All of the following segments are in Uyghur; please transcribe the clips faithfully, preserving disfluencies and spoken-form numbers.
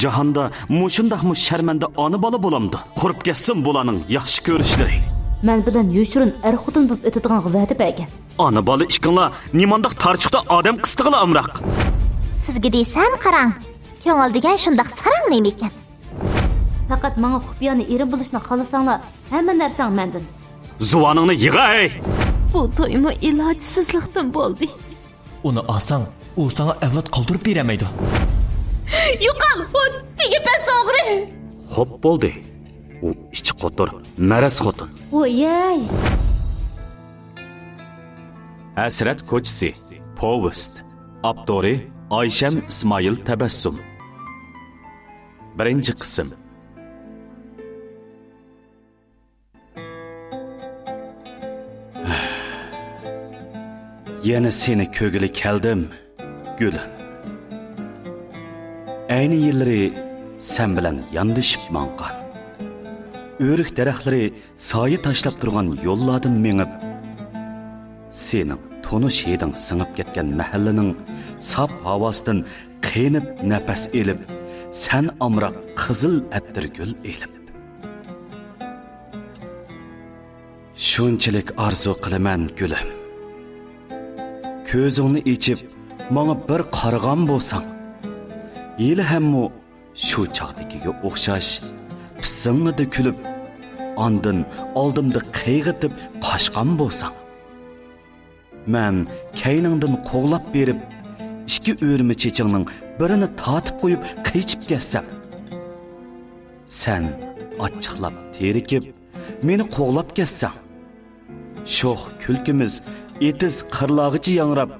جاھاندا مۇشۇنداقمۇ شەرمەندە ئانا-بالا بولامدۇ؟ قۇرۇپ كەتسۇن بۇلارنىڭ ياخشى كۆرۈشلىرى. مەن بىلەن يوشۇرۇن ئەر-خوتۇن بولۇپ ئۆتىدىغانغا ۋەدە بەرگەن. ئانا-بالا ئىككىڭلار نېمانداق تارچۇقتا ئادەم قىستىغىلى ئامراق؟ سىزگە دېسەم قاراڭ، كۆڭۈل دېگەن شۇنداق ساراڭ نېمىكەن؟ پەقەت ماڭا خۇپىيانە ئېرىم بولۇشنى خالىساڭلار، ھەممە نەرسەڭ مەندىن. زۇۋانىڭنى يىغا، ھەي! بۇ تويمۇ ئىلاجسىزلىقتىن بولدى. ئۇنى ئالساڭ، ئۇ ساڭا ئەۋلاد قالدۇرۇپ بېرەلمەيدۇ. يوقال، ھۇددىگە پەس ئوغرى! خوپ بولدى. ئۇ ئىچى قوتۇر، مەرەز خوتۇن. ۋويەي! ھەسرەت كوچىسى، پوۋېست. ئاپتورى ئايشەم ئىسمائىل تەبەسسۇم. بىرىنچى قىسىم. يەنە سېنى كۆرگىلى كەلدىم، گۈلۈم. ئەينى يىللىرى سەن بىلەن ياندىشىپ ماڭغان، ئۆرۈك دەرەخلىرى سايە تاشلاپ تۇرغان يوللاردىن مېڭىپ، سېنىڭ تونۇش ھىدىڭ سىڭىپ كەتكەن مەھەللىنىڭ ساپ ھاۋاسىدىن قېنىپ نەپەس ئېلىپ، سەن ئامراق قىزىل ئەتىرگۈل ئېلىپ. شۇنچىلىك ئارزۇ قىلىمەن، گۈلۈم. كۆزۈڭنى ئېچىپ، ماڭا بىر قارىغان بولساڭ، ھېلىھەممۇ شۇ چاغدىكىگە ئوخشاش پىسسىڭىدا كۈلۈپ، ئاندىن ئالدىمدا قىيغىتىپ قاچقان بولساڭ. مەن كەينىڭدىن قوغلاپ بېرىپ، ئىككى ئۆرمە چېچىڭنىڭ بىرىنى تارتىپ قويۇپ قېچىپ كەتسەم، سەن ئاچچىقلاپ تېرىكىپ، مېنى قوغلاپ كەتسەڭ، شوخ كۈلكىمىز ئېتىز قىرلارغىچە ياڭراپ،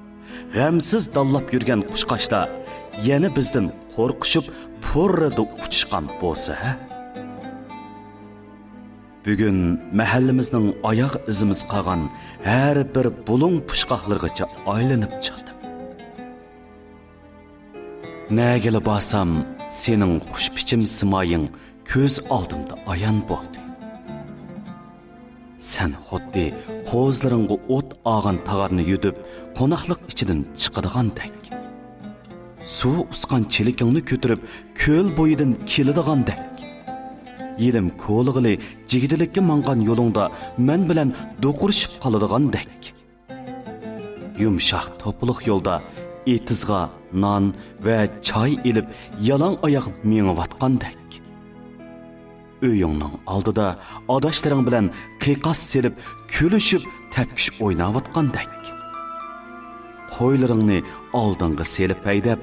غەمسىز دانلاپ يۈرگەن قۇشقاچلار يەنە بىزدىن قورقۇشۇپ پۇررىدا ئۇچۇشقان بولسا ھە؟ بۈگۈن مەھەللىمىزنىڭ ئاياغ ئىزىمىز قالغان ھەر بىر بۇلۇڭ پۇچقاقلىرىغىچە ئايلىنىپ چىقتىم. نەگىلا بارسام، سېنىڭ خۇشپىچىم سىمايىڭ كۆز ئالدىمدا ئايان بولدى. سەن خۇددى قوزىلىرىڭغا ئوت ئالغان تاغارنى يۈدۈپ، قوناقلىق ئىچىدىن چىقىدىغاندەك. سۇ ئۇسقان چېلىكىڭنى كۆتۈرۈپ، كۆل بويىدىن كېلىدىغاندەك. يېلىم كولىغىلى جىگدىلىككە ماڭغان يولۇڭدا مەن بىلەن دوقۇرۇشۇپ قالىدىغاندەك. يۇمشاق توپىلىق يولدا ئېتىزغا نان ۋە چاي ئېلىپ، يالاڭ ئاياق مېڭىۋاتقاندەك. ئۆيۈڭنىڭ ئالدىدا ئاداشلىرىڭ بىلەن قىيقاس سېلىپ، كۈلۈشۈپ، تەپكۈش ئويناۋاتقاندەك. قويلىرىڭنى ئالدىڭغا سېلىپ ھەيدەپ،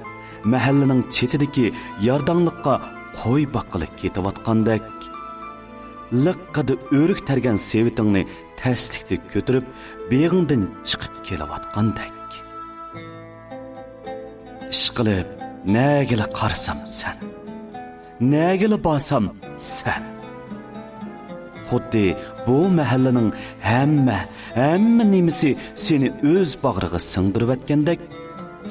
مەھەللىنىڭ چېتىدىكى يارداڭلىققا قوي باققىلى كېتىۋاتقاندەك. لىققىدە ئۆرۈك تەرگەن سېۋىتىڭنى تەسلىكتە كۆتۈرۈپ، بېغىڭدىن چىقىپ كېلىۋاتقاندەك. ئىشقىلىپ، نەگىلا قارىسام سەن، نەگىلا بارسام سەن. خۇددى بۇ مەھەللىنىڭ ھەممە، ھەممە نېمىسى سېنى ئۆز باغرىغا سىڭدۈرۈۋەتكەندەك،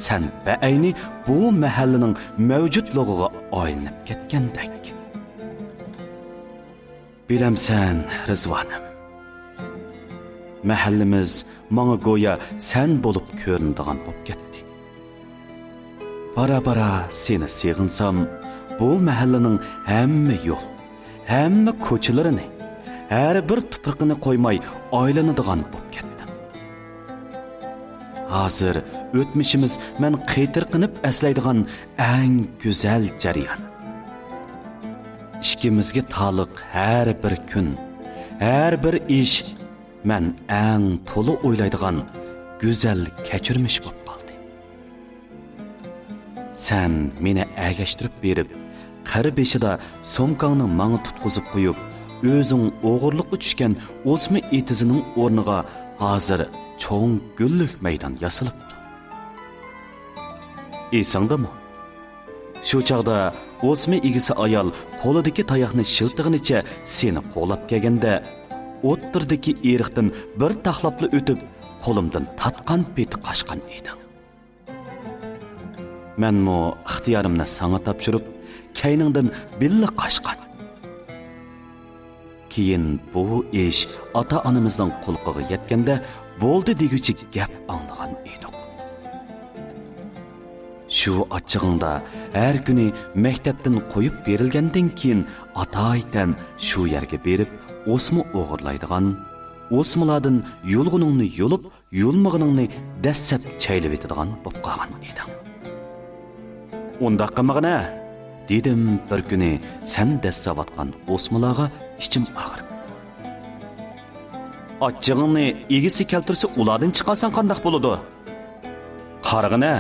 سەن بەئەينى بۇ مەھەللىنىڭ مەۋجۇتلۇقىغا ئايلىنىپ كەتكەندەك. بىلەمسەن، رىزۋانىم، مەھەللىمىز ماڭا گويا سەن بولۇپ كۆرۈنىدىغان بولۇپ كەتتى. بارا-بارا سېنى سېغىنسام، بۇ مەھەللىنىڭ ھەممە يول، ھەممە كوچىلىرىنى، ھەر بىر تۇپرىقىنى قويماي ئايلىنىدىغان بولۇپ كەتتىم. ھازىر ئۆتمۈشىمىز مەن قېتىرقىنىپ ئەسلەيدىغان ئەڭ گۈزەل جەريان. ئىككىمىزگە تالىق ھەر بىر كۈن، ھەر بىر ئىش مەن ئەڭ تولا ئويلايدىغان گۈزەل كەچۈرمىش بولۇپ قالدى. سەن مېنى ئەگەشتۈرۈپ بېرىپ، قەر بېشىدا سومكاڭنى ماڭا تۇتقۇزۇپ قويۇپ، ئۆزۈڭ ئوغرىلىققا چۈشكەن ئوسما ئېتىزىنىڭ ئورنىغا ھازىر چوڭ گۈللۈك مەيدان ياسىلىپتۇ. ئېسىڭدىمۇ؟ شۇ چاغدا ئوسما ئىگىسى ئايال قولىدىكى تاياقنى شىلتىغىنىچە سېنى قوغلاپ كەلگەندە، ئوتتۇرىدىكى ئېرىقتىن بىر تاقلاپلا ئۆتۈپ، قولۇمدىن تارتقان پېتى قاچقان ئىدىڭ. مەنمۇ ئىختىيارىمنى ساڭا تاپشۇرۇپ، كەينىڭدىن بىللە قاچقان. كېيىن بۇ ئىش ئاتا-ئانىمىزنىڭ قۇلىقىغا يەتكەندە، بولدى دېگۈچە گەپ ئاڭلىغان ئىدۇق. شۇ ئاچچىقىڭدا ھەر كۈنى مەكتەپتىن قويۇپ بېرىلگەندىن كېيىن ئاتايىتەن شۇ يەرگە بېرىپ ئوسما ئوغرىلايدىغان، ئوسمىلاردىن يۇلغىنىڭنى يۇلۇپ، يۇلمىغىنىڭنى دەسسەپ چەيلىۋېتىدىغان بولۇپ قالغان ئىدىڭ. ئۇنداق قىلمىغىنە، دېدىم بىر كۈنى سەن دەسسەۋاتقان ئوسمىلارغا ئىچىم ئاغرىپ. ئاچچىقىڭنى ئىگىسى كەلتۈرسە ئۇلاردىن چىقارساڭ قانداق بولىدۇ؟ قارىغىنە،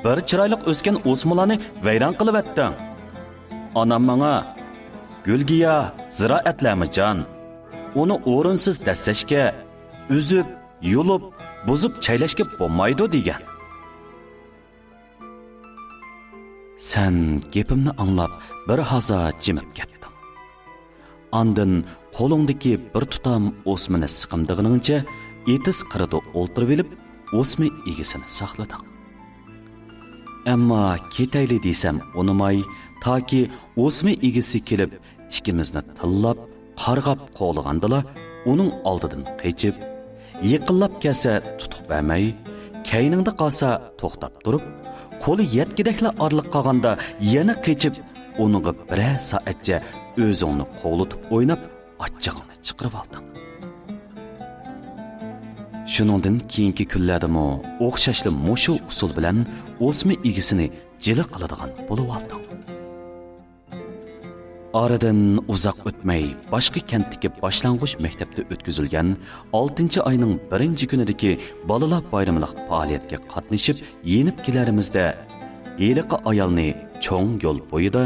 بىر چىرايلىق ئۆسكەن ئوسمىلارنى ۋەيران قىلىۋەتتىڭ. ئانام ماڭا، گۈلگىياھ زىرائەتلەرمۇ جان، ئۇنى ئورۇنسىز دەسسەشكە، ئۈزۈپ، يۇلۇپ، بۇزۇپ چەيلەشكە بولمايدۇ دېگەن. سەن گېپىمنى ئاڭلاپ بىر ھازا جىمىپ كەتتىڭ. ئاندىن قولۇڭدىكى بىر تۇتام ئوسمىنى سىقىمدىغىنىڭچە ئېتىز قىرىدا ئولتۇرۇۋېلىپ، ئوسما ئىگىسىنى ساقلىدىڭ. ئەمما كېتەيلى دېسەم ئۇنىماي، تاكى ئوسما ئىگىسى كېلىپ، ئىككىمىزنى تىللاپ، قارغاپ قوغلىغاندىلا، ئۇنىڭ ئالدىدىن قېچىپ، يېقىنلاپ كەلسە تۇتۇق بەرمەي، كەينىڭدە قالسا توختاپ تۇرۇپ، قولى يەتكۈدەكلا ئارىلىق قالغاندا يەنە قېچىپ، ئۇنىڭغا بىرەر سائەتچە ئۆزۈڭنى قوغلىتىپ ئويناپ، ئاچچىقىڭنى چىقىرىۋالدىڭ. شۇنىڭدىن كېيىنكى كۈنلەردىمۇ ئوخشاشلا مۇشۇ ئۇسۇل بىلەن ئوسما ئىگىسىنى جىلە قىلىدىغان بولۇۋالدىڭ. ئارىدىن ئۇزاق ئۆتمەي، باشقا كەنتتىكى باشلانغۇچ مەكتەپتە ئۆتكۈزۈلگەن ئالتىنچى ئاينىڭ بىرىنچى كۈنىدىكى بالىلار بايرىملىق پائالىيەتكە قاتنىشىپ يېنىپ كېلەرىمىزدە، ھېلىقى ئايالنى چوڭ يول بويىدا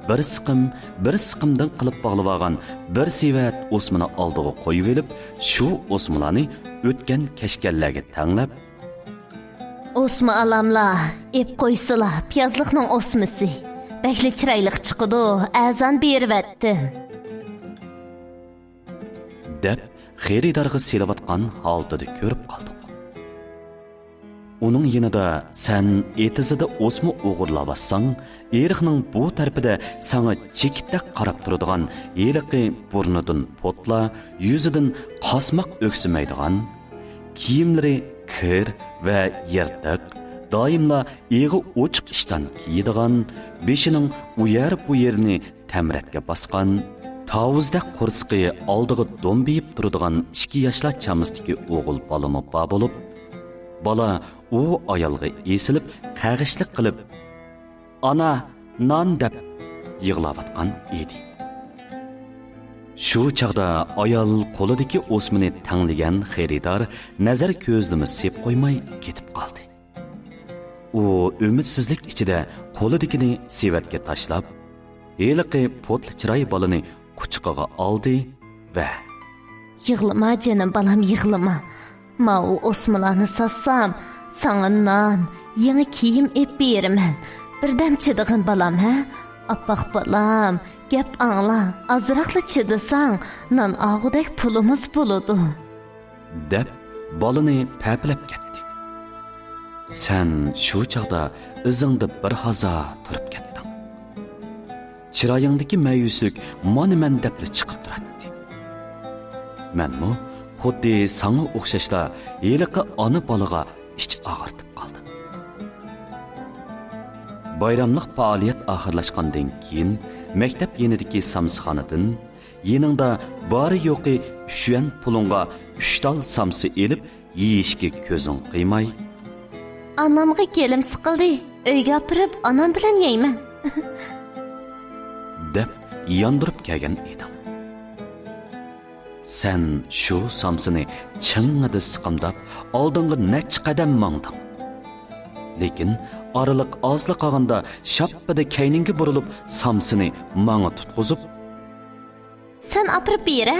بىر سىقىم، بىر سىقىمدىن قىلىپ باغلىۋالغان بىر سېۋەت ئوسمىنى ئالدىغا قويۇۋېلىپ، شۇ ئوسمىلارنى ئۆتكەن كەچكەنلەرگە تەڭلەپ، ئوسما ئالاملا، ئېپ قويسىلا، پىيازلىقنىڭ ئوسمىسى. بەكلا چىرايلىق چىقىدۇ، ئەرزان بېرىۋەتتىم. دەپ، خېرىدارغا سېلىۋاتقان ھالىتىدە كۆرۈپ قالدۇق. ئۇنىڭ يېنىدا سەن ئېتىزىدا ئوسما ئوغرىلاۋاتساڭ، ئېرىقنىڭ بۇ تەرىپىدە ساڭا چېكىتتەك قاراپ تۇرىدىغان ھېلىقى بۇرنىدىن پوتلا، يۈزىدىن قاسماق ئۆكسۈمەيدىغان، كىيىملىرى كىر ۋە يىرتىق، دائىملا ئېغى ئوچۇق ئىشتان كىيىدىغان، بېشىنىڭ ئۇ يەر بۇ يېرىنى تەمرەتكە باسقان، تاۋۇزدەك قورسىقى ئالدىغا دومبىيىپ تۇرىدىغان ئىككى ياشلار چامىسىدىكى ئوغۇل بالىمۇ بار بولۇپ، بالا ئۇ ئايالغا ئېسىلىپ، قەغىشلىك قىلىپ، «ئانا، نان» دەپ يىغلاۋاتقان ئىدى. شۇ چاغدا ئايال قولىدىكى ئوسمىنى تەڭلىگەن خېرىدار نەزەر كۆزىدىمۇ سېپ قويماي كېتىپ قالدى. ئۇ ئۈمىدسىزلىك ئىچىدە قولىدىكىنى سېۋەتكە تاشلاپ، ھېلىقى پوتلا چىراي بالىنى قۇچىقىغا ئالدى ۋە، «يىغلىما، جېنىم بالام، يىغلىما. ماۋۇ ئوسمىلارنى ساتسام، ساڭا نان، يېڭى كىيىم ئېپ بېرىمەن. بىردەم چىدىغىن، بالام، ھە؟ ئاپئاق بالام، گەپ ئاڭلا، ئازراقلا چىدىساڭ، نان ئالغۇدەك پۇلىمىز بولىدۇ.» دەپ، بالىنى پەپىلەپ كەتتى. سەن شۇ چاغدا ئىزىڭدا بىر ھازا تۇرۇپ كەتتىڭ. چىرايىڭدىكى مەيۈسلۈك مانا مەن دەپلا چىقىپ تۇراتتى. مەنمۇ خۇددى ساڭا ئوخشاشلا ھېلىقى ئانا بالىغا ئىچ ئاغرىتىپ قالدىم. بايراملىق پائالىيەت ئاخىرلاشقاندىن كېيىن، مەكتەپ يېنىدىكى سامسىخانىدىن يېنىڭدا بارى يوقى ئۈچ يۈەن پۇلۇڭغا ئۈچ تال سامسا ئېلىپ يېيىشكە كۆزۈڭ قىيماي، «ئانامغا گېلىم سىقىلدى، ئۆيگە ئاپىرىپ ئانام بىلەن يەيمەن.» دەپ ياندۇرۇپ كەلگەن ئىدىڭ. سەن شۇ سامسىنى چىڭڭىدە سىقىمداپ، ئالدىڭغا نەچچە قەدەم ماڭدىڭ. لېكىن ئارىلىق ئازلا قالغاندا شاپپىدە كەينىڭگە بۇرۇلۇپ، سامسىنى ماڭا تۇتقۇزۇپ، «سەن ئاپىرىپ بېرە!»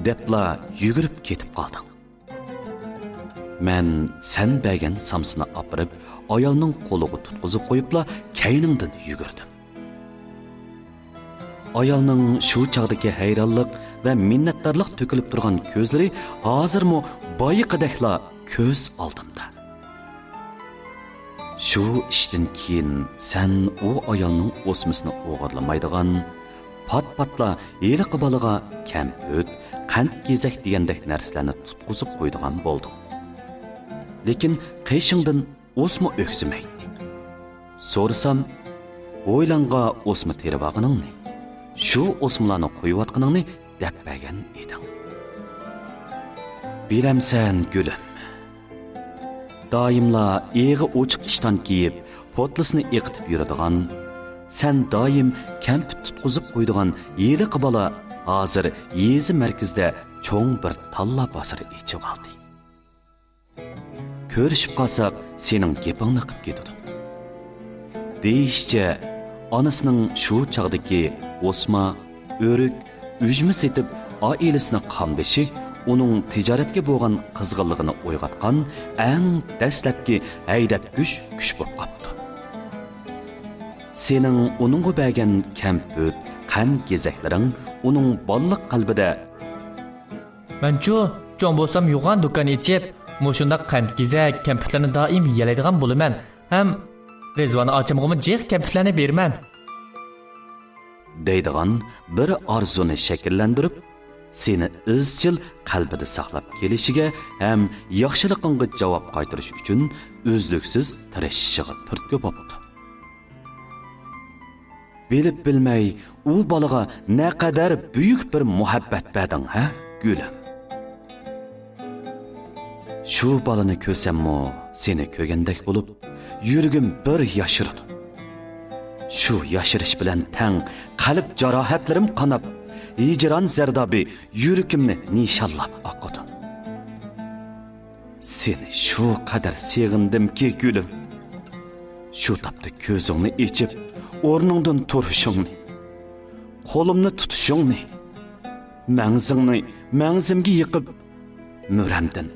دەپلا يۈگۈرۈپ كېتىپ قالدىڭ. مەن سەن بەرگەن سامسىنى ئاپىرىپ، ئايالنىڭ قولىغا تۇتقۇزۇپ قويۇپلا كەينىڭدىن يۈگۈردۈم. ئايالنىڭ شۇ چاغدىكى ھەيرانلىق ۋە مىننەتدارلىق تۆكۈلۈپ تۇرغان كۆزلىرى ھازىرمۇ بايىقىدەكلا كۆز ئالدىمدا. شۇ ئىشتىن كېيىن سەن ئۇ ئايالنىڭ ئوسمىسىنى ئوغرىلىمايدىغان، پات-پاتلا ھېلىقى بالىغا كەمپۈت، قەنت-گېزەك دېگەندەك نەرسىلەرنى تۇتقۇزۇپ قويىدىغان بولدۇڭ. لېكىن قېشىڭدىن ئوسما ئۆكسۈمەيتتى. سورىسام، ھويلاڭغا ئوسما تېرىۋالغىنىڭنى، شۇ ئوسمىلارنى قويۇۋاتقىنىڭنى دەپ بەرگەن ئىدىڭ. بىلەمسەن، گۈلۈم، دائىملا ئېغى ئوچۇق ئىشتان كىيىپ، پوتلىسىنى ئېقىتىپ يۈرىدىغان، سەن دائىم كەمپۈت تۇتقۇزۇپ قويىدىغان ھېلىقى بالا ھازىر يېزا مەركىزىدە چوڭ بىر تاللا بازىرى ئېچىۋالدى. كۆرۈشۈپ قالساق، سېنىڭ گېپىڭنى قىپ كېتىدۇ. دېيىشىچە، ئانىسىنىڭ شۇ چاغدىكى ئوسما، ئۆرۈك، ئۈجمە سېتىپ ئائىلىسىنى قامدىشى ئۇنىڭ تىجارەتكە بولغان قىزغىنلىقىنى ئويغاتقان ئەڭ دەسلەپكى ھەيدەتكۈچ كۈچ بولۇپ قاپتۇ. سېنىڭ ئۇنىڭغا بەرگەن كەمپۈت، قەنت-گېزەكلىرىڭ ئۇنىڭ بالىلىق قەلبىدە مەنچۇ، چوڭ بولسام يوغان دۇكان ئېچىپ، مۇشۇنداق قەنت-گېزەك، كەمپۈتلەرنى دائىم يەلەيدىغان بولىمەن ھەم رىزۋان ئاچامغىمۇ جىق كەمپۈتلەرنى بېرىمەن. دەيدىغان بىر ئارزۇنى شەكىللەندۈرۈپ، سېنى ئىزچىل قەلبىدە ساقلاپ كېلىشىگە ھەم ياخشىلىقىڭغا جاۋاب قايتۇرۇش ئۈچۈن ئۈزلۈكسىز تىرىشىشىغا تۈرتكە بوپتۇ. بىلىپ بىلمەي ئۇ بالىغا نەقەدەر بۈيۈك بىر مۇھەببەت بەردىڭ ھە، گۈلۈم؟ شۇ بالىنى كۆرسەممۇ سېنى كۆرگەندەك بولۇپ، يۈرىكىم بىر ياشىرىدۇ. شۇ ياشىرىش بىلەن تەڭ قەلب جاراھەتلىرىم قاناپ، ھىجران زەردابى يۈرىكىمنى نىشانلاپ ئاقىدۇ. سېنى شۇ قەدەر سېغىندىمكى، گۈلۈم. شۇ تاپتا كۆزۈڭنى ئېچىپ، ئورنۇڭدىن تۇرۇشۇڭنى، قولۇمنى تۇتۇشۇڭنى، مەڭزىڭنى مەڭزىمگە يېقىپ، مۈرەمدىن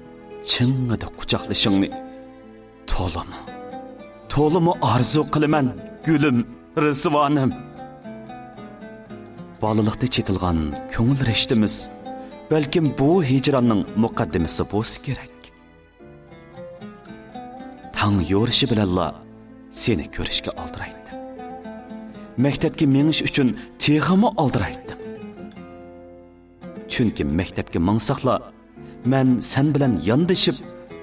چىڭڭىدە قۇچاقلىشىڭنى تولىمۇ، تولىمۇ ئارزۇ قىلىمەن، گۈلۈم، رىزۋانىم. بالىلىقتا چېتىلغان كۆڭۈل رىشتىمىز بەلكىم بۇ ھىجراننىڭ مۇقەددىمىسى بولسا كېرەك. تاڭ يورۇشى بىلەنلا سېنى كۆرۈشكە ئالدىرايتتىم. مەكتەپكە مېڭىش ئۈچۈن تېخىمۇ ئالدىرايتتىم. چۈنكى مەكتەپكە ماڭساقلا، مەن سەن بىلەن ياندىشىپ،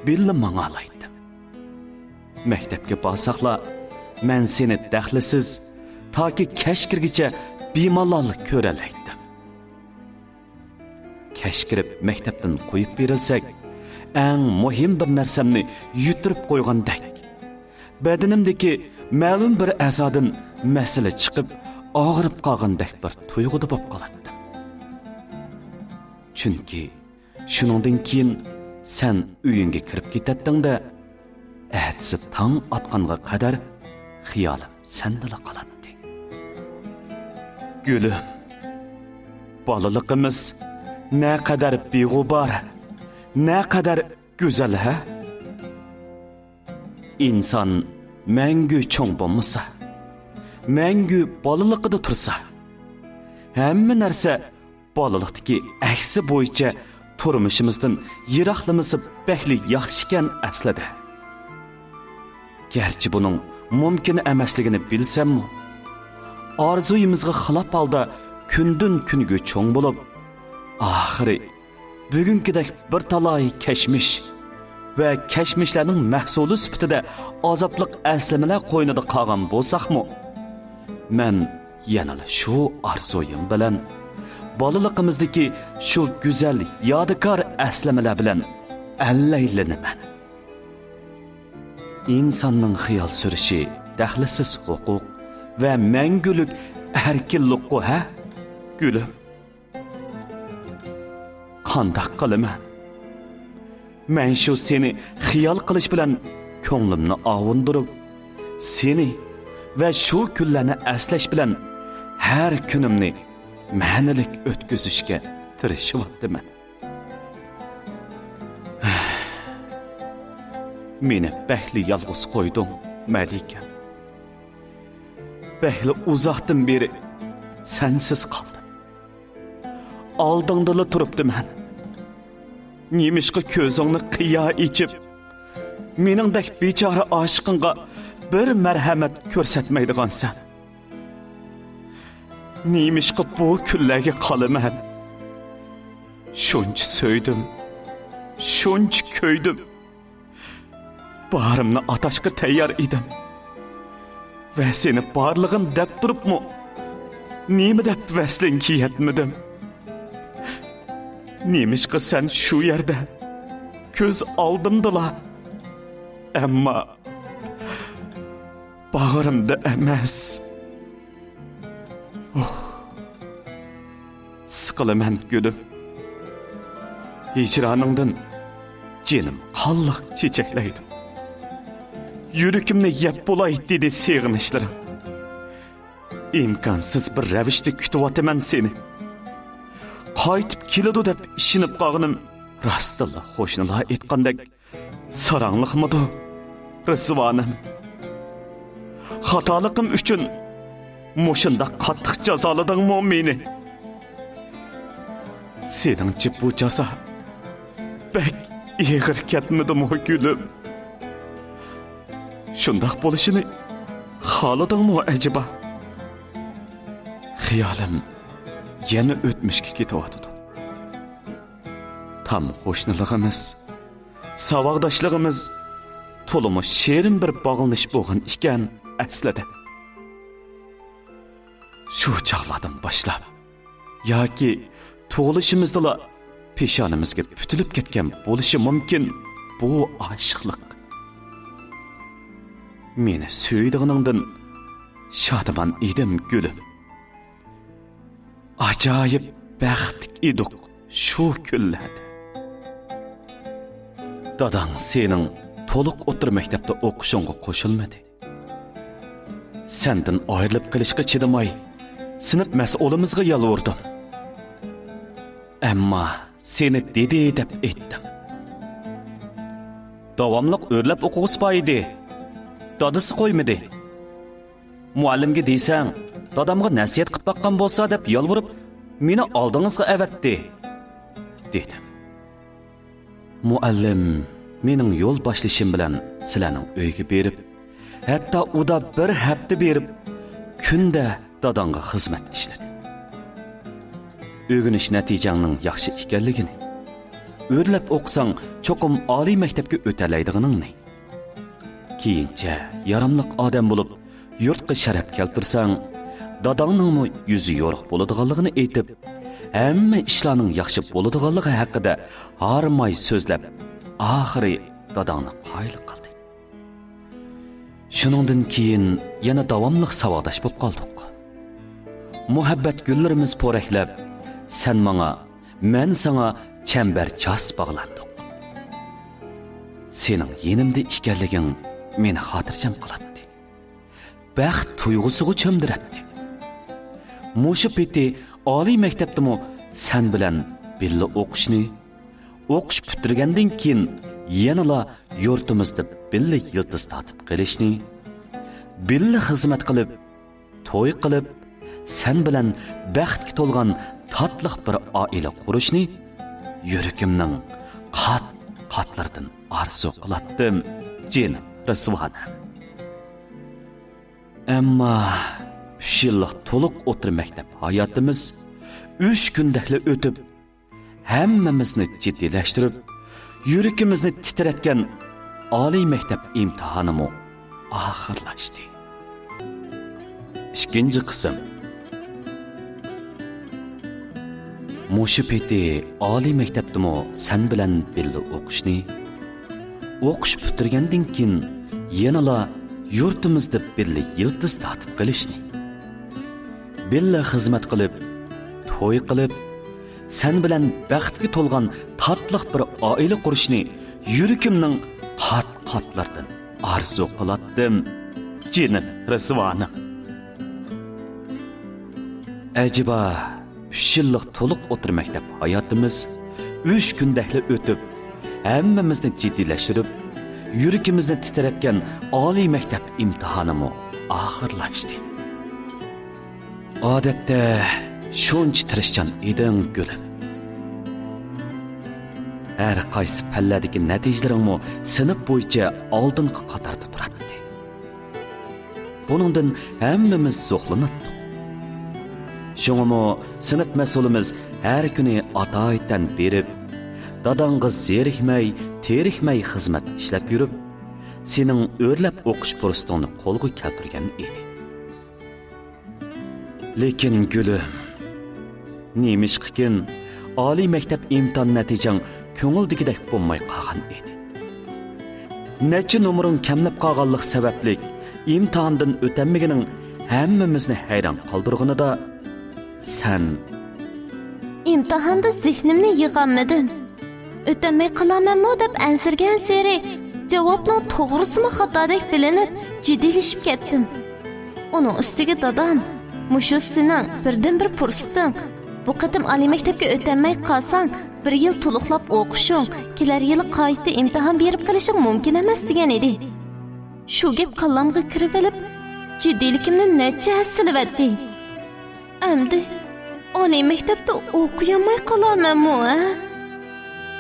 بىللە ماڭالايتتىم. مەكتەپكە بارساقلا، مەن سېنى دەخلىسىز، تاكى كەچ كىرگىچە بىمالال كۆرەلەيتتىم. كەچ كىرىپ مەكتەپتىن قويۇپ بېرىلسەك، ئەڭ مۇھىم بىر نەرسەمنى يۈتتۈرۈپ قويغاندەك، بەدىنىمدىكى مەلۇم بىر ئەزادىن مەسىلە چىقىپ، ئاغرىپ قالغاندەك بىر تۇيغۇدا بولۇپ قالاتتىم. چۈنكى شۇنىڭدىن كېيىن سەن ئۆيۈڭگە كىرىپ كېتەتتىڭ-دە، ئەتىسى تاڭ ئاتقانغا قەدەر خىيالىم سەندىلا قالاتتى. گۈلۈم، بالىلىقىمىز نەقەدەر بىغۇبار، نەقەدەر گۈزەل ھە؟ ئىنسان مەڭگۈ چوڭ بولمىسا، مەڭگۈ بالىلىقىدا تۇرسا، ھەممە نەرسە بالىلىقتىكى ئەكسى بويىچە تۇرمۇشىمىزدىن يىراقلىمىسا بەكلا ياخشىكەن ئەسلىدە. گەرچە بۇنىڭ مۇمكىن ئەمەسلىكىنى بىلسەممۇ، ئارزۇيىمىزغا خىلاپ ھالدا كۈندىن كۈنگە چوڭ بولۇپ، ئاخىرى بۈگۈنكىدەك بىر تالاي كەچمىش ۋە كەچمىشلەرنىڭ مەھسۇلى سۈپىتىدە ئازابلىق ئەسلىمىلەر قوينىدا قالغان بولساقمۇ، مەن يەنىلا شۇ ئارزۇيۇم بىلەن، بالىلىقىمىزدىكى شۇ گۈزەل يادىكار ئەسلىمىلەر بىلەن ئەللەيلىنىمەن. ئىنساننىڭ خىيال سۈرۈشى دەخلىسىز ھوقۇق ۋە مەڭگۈلۈك ئەركىنلىققۇ ھە، گۈلۈم؟ قانداق قىلىمەن؟ مەن شۇ سېنى خىيال قىلىش بىلەن كۆڭلۈمنى ئاۋۇندۇرۇپ، سېنى ۋە شۇ كۈنلەرنى ئەسلەش بىلەن ھەر كۈنۈمنى مەنىلىك ئۆتكۈزۈشكە تىرىشىۋاتىمەن. مېنى بەكلا يالغۇز قويدۇڭ، مەلىكەم. بەكلا ئۇزاقتىن بېرى سەنسىز قالدىم. ئالدىڭدىلا تۇرۇپتىمەن. نېمىشقا كۆزۈڭنى قىيا ئېچىپ، مېنىڭدەك بىچارە ئاشىقىڭغا بىر مەرھەمەت كۆرسەتمەيدىغانسەن؟ نېمىشقا بۇ كۈنلەرگە قالىمەن؟ شۇنچە سۆيدۈم، شۇنچە كۆيدۈم. بارىمنى ئاتاشقا تەييار ئىدىم. ۋە سېنى بارلىقىم دەپ تۇرۇپمۇ، نېمە دەپ ۋەسلىڭگە يەتمىدىم؟ نېمىشقا سەن شۇ يەردە، كۆز ئالدىمدىلا، ئەمما باغرىمدا ئەمەس؟ ئوھ، سىقىلىمەن گۈلۈم. ھىجرانىڭدىن جېنىم قانلىق چېچەكلەيدۇ. يۈرىكىمنى يەپ بولاي دېدى سېغىنىشلىرىڭ. ئىمكانسىز بىر رەۋىشتە كۈتۈۋاتىمەن سېنى. قايتىپ كېلىدۇ دەپ ئىشىنىپ قالغىنىم راستتىنلا قوشنىلار ئېيتقاندەك ساراڭلىقمىدۇ، رىزۋانىم؟ خاتالىقىم ئۈچۈن مۇشۇنداق قاتتىق جازالىدىڭمۇ مېنى؟ سېنىڭچە بۇ جازا بەك ئېغىر كەتمىدىمۇ، گۈلۈم؟ شۇنداق بولۇشىنى خالىدىڭمۇ ئەجەبا؟ خىيالىم يەنە ئۆتمۈشكە كېتىۋاتىدۇ. تام قوشنىلىقىمىز، ساۋاقداشلىقىمىز تولىمۇ شېرىن بىر باغلىنىش بولغان ئىكەن ئەسلىدە. شۇ چاغلاردىن باشلاپ ياكى تۇغۇلۇشىمىزدىلا پېشانىمىزگە پۈتۈلۈپ كەتكەن بولۇشى مۇمكىن بۇ ئاشىقلىق. مېنى سۆيىدىغىنىڭدىن شادىمان ئىدىم، گۈلۈم. ئاجايىپ بەختلىك ئىدۇق شۇ كۈنلەردە. داداڭ سېنىڭ تولۇق ئوتتۇرا مەكتەپتە ئوقۇشۇڭغا قوشۇلمىدى. سەندىن ئايرىلىپ قېلىشقا چىدىماي، سىنىپ مەسئۇلىمىزغا يالۋۇردۇم. ئەمما سېنى دېدى دەپ ئېيتتىم. داۋاملىق ئۆرلەپ ئوقۇغۇسى بار ئىدى. دادىسى قويمىدى. مۇئەللىمگە دېسەڭ، دادامغا نەسىھەت قىلىپ باققان بولسا دەپ يالۋۇرۇپ، مېنى ئالدىڭىزغا ئەۋەتتى، دېدىم. مۇئەللىم مېنىڭ يول باشلىشىم بىلەن سىلەرنىڭ ئۆيگە بېرىپ، ھەتتا ئۇدا بىر ھەپتە بېرىپ، كۈندە داداڭغا خىزمەت ئىشلىدى. ئۆگىنىش نەتىجەڭنىڭ ياخشى ئىكەنلىكىنى، ئۆرلەپ ئوقۇساڭ چوقۇم ئالىي مەكتەپكە ئۆتەلەيدىغىنىڭنى، كېيىنچە ياراملىق ئادەم بولۇپ، يۇرتقا شەرەپ كەلتۈرسەڭ، داداڭنىڭمۇ يۈزى يورۇق بولىدىغانلىقىنى ئېيتىپ، ھەممە ئىشلارنىڭ ياخشى بولىدىغانلىقى ھەققىدە ھارماي سۆزلەپ، ئاخىرى داداڭنى قايىل قىلدى. شۇنىڭدىن كېيىن يەنە داۋاملىق ساۋاقداش بولۇپ قالدۇق. مۇھەببەت گۈللىرىمىز پورەكلەپ، سەن ماڭا، مەن ساڭا چەمبەرچاس باغلاندۇق. سېنىڭ يېنىمدا ئىكەنلىكىڭ مېنى خاتىرجەم قىلاتتى. بەخت تۇيغۇسىغا چۆمدۈرەتتى. مۇشۇ پېتى ئالىي مەكتەپتىمۇ سەن بىلەن بىللە ئوقۇشنى، ئوقۇش پۈتتۈرگەندىن كېيىن يەنىلا يۇرتىمىزدا بىللە يىلتىز تارتىپ قېلىشنى، بىللە خىزمەت قىلىپ، توي قىلىپ، سەن بىلەن بەختكە تولغان تاتلىق بىر ئائىلە قۇرۇشنى يۈرىكىمنىڭ قات-قاتلىرىدىن ئارزۇ قىلاتتىم، جېنىم رىزۋانەم. ئەمما ئۈچ يىللىق تولۇق ئوتتۇرا مەكتەپ ھاياتىمىز ئۈچ كۈندەكلا ئۆتۈپ، ھەممىمىزنى جىددىيلەشتۈرۈپ، يۈرىكىمىزنى تىترەتكەن ئالىي مەكتەپ ئىمتىھانىمۇ ئاخىرلاشتى. ئىككىنچى قىسىم. مۇشۇ پېتى ئالىي مەكتەپتىمۇ سەن بىلەن بىللە ئوقۇشنى، ئوقۇش پۈتتۈرگەندىن كېيىن يەنىلا يۇرتىمىزدا بىللە يىلتىز تارتىپ قېلىشنى، بىللە خىزمەت قىلىپ، توي قىلىپ، سەن بىلەن بەختكە تولغان تاتلىق بىر ئائىلە قۇرۇشنى يۈرىكىمنىڭ قات-قاتلىرىدىن ئارزۇ قىلاتتىم، جېنىم رىزۋانىم. ئەجەبا، ئۈچ يىللىق تولۇق ئوتتۇرا مەكتەپ ھاياتىمىز ئۈچ كۈندەكلا ئۆتۈپ، ھەممىمىزنى جىددىيلەشتۈرۈپ، يۈرىكىمىزنى تىترەتكەن ئالىي مەكتەپ ئىمتىھانىمۇ ئاخىرلاشتى. ئادەتتە شۇنچە تىرىشچان ئىدىڭ، گۈلۈم. ھەر قايسى پەنلەردىكى نەتىجىلىرىڭمۇ سىنىپ بويىچە ئالدىنقى قاتاردا تۇراتتى. بۇنىڭدىن ھەممىمىز زوقلىناتتۇق. شۇڭىمۇ سىنىپ مەسئۇلىمىز ھەر كۈنى ئاتايىتەن بېرىپ، داداڭغا زېرىكمەي، تېرىكمەي خىزمەت ئىشلەپ يۈرۈپ، سېنىڭ ئۆرلەپ ئوقۇش پۇرسىتىڭنى قولغا كەلتۈرگەن ئىدى. لېكىن گۈلۈم، نېمىشقىكىن ئالىي مەكتەپ ئىمتىھان نەتىجەڭ كۆڭۈلدىكىدەك بولماي قالغان ئىدى. نەچچە نومۇرۇڭ كەملەپ قالغانلىق سەۋەبلىك ئىمتىھاندىن ئۆتەلمىگىنىڭ ھەممىمىزنى ھەيران قالدۇرغىنىدا، سەن ئىمتىھاندا زېھنىمنى يىغالمىدىم. ئۆتەلمەي قالامەنمۇ دەپ ئەنسىرىگەنسېرى، جاۋابنىڭ توغرىسىمۇ خاتادەك بىلىنىپ، جىددىيلىشىپ كەتتىم. ئۇنىڭ ئۈستىگە دادام، «مۇشۇ سېنىڭ بىردىنبىر پۇرسىتىڭ. بۇ قېتىم ئالىي مەكتەپكە ئۆتەلمەي قالساڭ، بىر يىل تولۇقلاپ ئوقۇشۇڭ، كېلەر يىلى قايتا ئىمتىھان بېرىپ قېلىشىڭ مۇمكىن ئەمەس» دېگەن ئىدى. شۇ گەپ كاللامغا كىرىۋېلىپ، جىددىيلىكىمنى نەچچە ھەسسىلىۋەتتى. ئەمدى ئالىي مەكتەپتە ئوقۇيالماي قالارمەنمۇ، ھە؟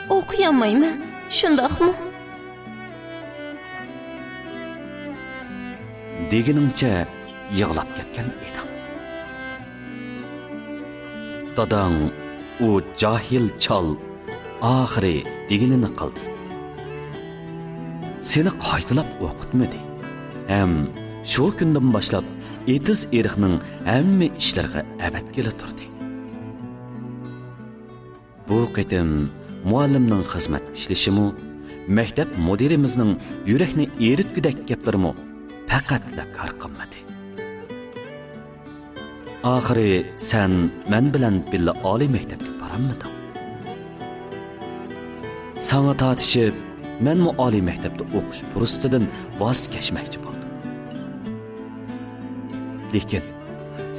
ئوقۇيالمايمەن، شۇنداقمۇ؟ دېگىنىڭچە يىغلاپ كەتكەن ئىدىڭ. داداڭ، ئۇ جاھىل چال، ئاخىرى دېگىنىنى قىلدى. سېنى قايتىلاپ ئوقۇتمىدى. ھەم شۇ كۈندىن باشلاپ ئېتىز-ئېرىقنىڭ ھەممە ئىشلىرىغا ئەۋەتكىلى تۇردى. بۇ قېتىم مۇئەللىمنىڭ خىزمەتتە ئىشلىشىمۇ، مەكتەپ مۇدىرىمىزنىڭ يۈرەكنى ئېرىتكۈدەك گەپلىرىمۇ پەقەتلا كار قىلمىدى. ئاخىرى سەن مەن بىلەن بىللە ئالىي مەكتەپكە بارالمىدىڭ. ساڭا تارتىشىپ، مەنمۇ ئالىي مەكتەپتە ئوقۇش پۇرسىتىدىن ۋاز كەچمەكچى بولدۇم. لېكىن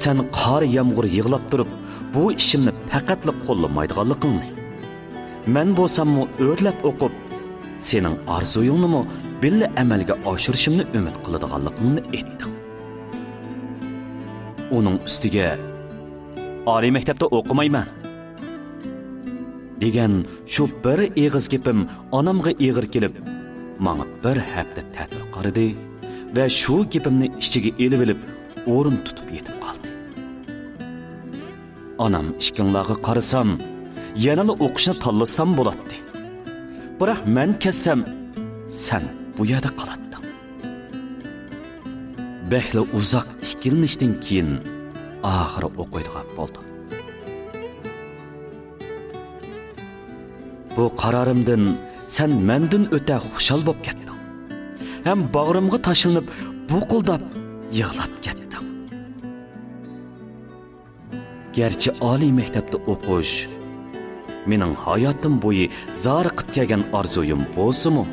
سەن قار-يامغۇر يىغلاپ تۇرۇپ، بۇ ئىشىمنى پەقەتلا قوللىمايدىغانلىقىڭنى، مەن بولساممۇ ئۆرلەپ ئوقۇپ، سېنىڭ ئارزۇيۇڭنىمۇ بىللە ئەمەلگە ئاشۇرۇشۇمنى ئۈمىد قىلىدىغانلىقىڭنى ئېيتتىڭ. ئۇنىڭ ئۈستىگە، «ئالىي مەكتەپتە ئوقۇمايمەن» دېگەن شۇ بىر ئېغىز گېپىم ئانامغا ئېغىر كېلىپ، ماڭا بىر ھەپتە تەتۈر قارىدى ۋە شۇ گېپىمنى ئىچىگە ئېلىۋېلىپ، ئورۇن تۇتۇپ يېتىپ قالدى. ئانام ئىككىڭلارغا قارىسام، يەنىلا ئوقۇشنى تاللىسام بولاتتى. بىراق مەن كەتسەم، سەن بۇ يەردە قالاتتىڭ. بەكلا ئۇزاق ئىككىلىنىشتىن كېيىن، ئاخىرى ئوقۇيدىغان بولدۇم. بۇ قارارىمدىن سەن مەندىن ئۆتە خۇشال بولۇپ كەتتىڭ ھەم باغرىمغا تاشلىنىپ، بۇقۇلداپ يىغلاپ كەتتىڭ. گەرچە ئالىي مەكتەپتە ئوقۇش مېنىڭ ھاياتىم بويى زارىقىپ كەلگەن ئارزۇيۇم بولسىمۇ،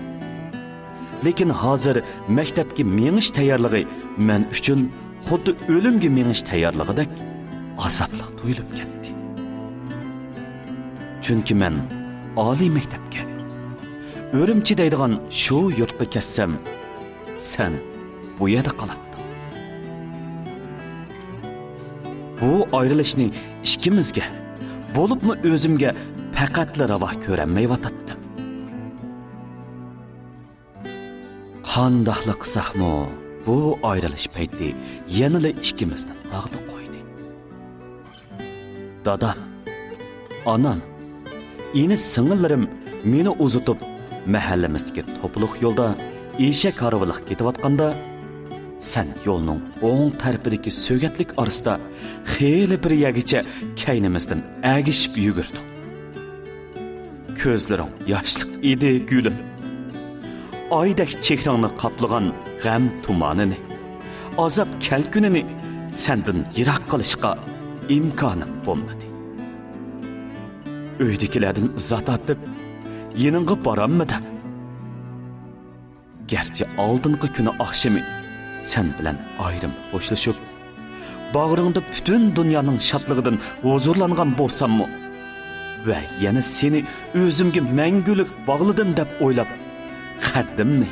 لېكىن ھازىر مەكتەپكە مېڭىش تەييارلىقى مەن ئۈچۈن خۇددى ئۆلۈمگە مېڭىش تەييارلىقىدەك ئازابلىق تۇيۇلۇپ كەتتى. چۈنكى مەن ئالىي مەكتەپكە، ئۈرۈمچى دەيدىغان شۇ يۇرتقا كەتسەم، سەن بۇ يەردە قالاتتىڭ. بۇ ئايرىلىشنى ئىككىمىزگە، بولۇپمۇ ئۆزۈمگە پەقەتلا راۋا كۆرەلمەيۋاتاتتىم. قانداقلا قىلساقمۇ، بۇ ئايرىلىش پەيتى يەنىلا ئىككىمىزنى داغدا قويدى. دادام، ئانام، ئىنى-سىڭىللىرىم مېنى ئۇزىتىپ، مەھەللىمىزدىكى توپىلىق يولدا ئېشەك ھارۋىلىق كېتىۋاتقاندا، سەن يولنىڭ ئوڭ تەرىپىدىكى سۆگەتلىك ئارىسىدا خېلى بىر يەرگىچە كەينىمىزدىن ئەگىشىپ يۈگۈردۈڭ. كۆزلىرىڭ ياشلىق ئىدى، گۈلۈم. ئايدەك چېھرىڭنى قاپلىغان غەم تۇمانىنى، ئازاب كەلكۈنىنى سەندىن يىراق قىلىشقا ئىمكانىم بولمىدى. ئۆيدىكىلەردىن ئىززەت تارتىپ، يېنىڭغا بارالمىدىم. گەرچە ئالدىنقى كۈنى ئاخشىمى سەن بىلەن ئايرىم خوشلىشىپ، باغرىڭدا پۈتۈن دۇنيانىڭ شادلىقىدىن ھۇزۇرلانغان بولساممۇ ۋە يەنە سېنى ئۆزۈمگە مەڭگۈلۈك باغلىدىم دەپ ئويلاپ، قەددىمنى،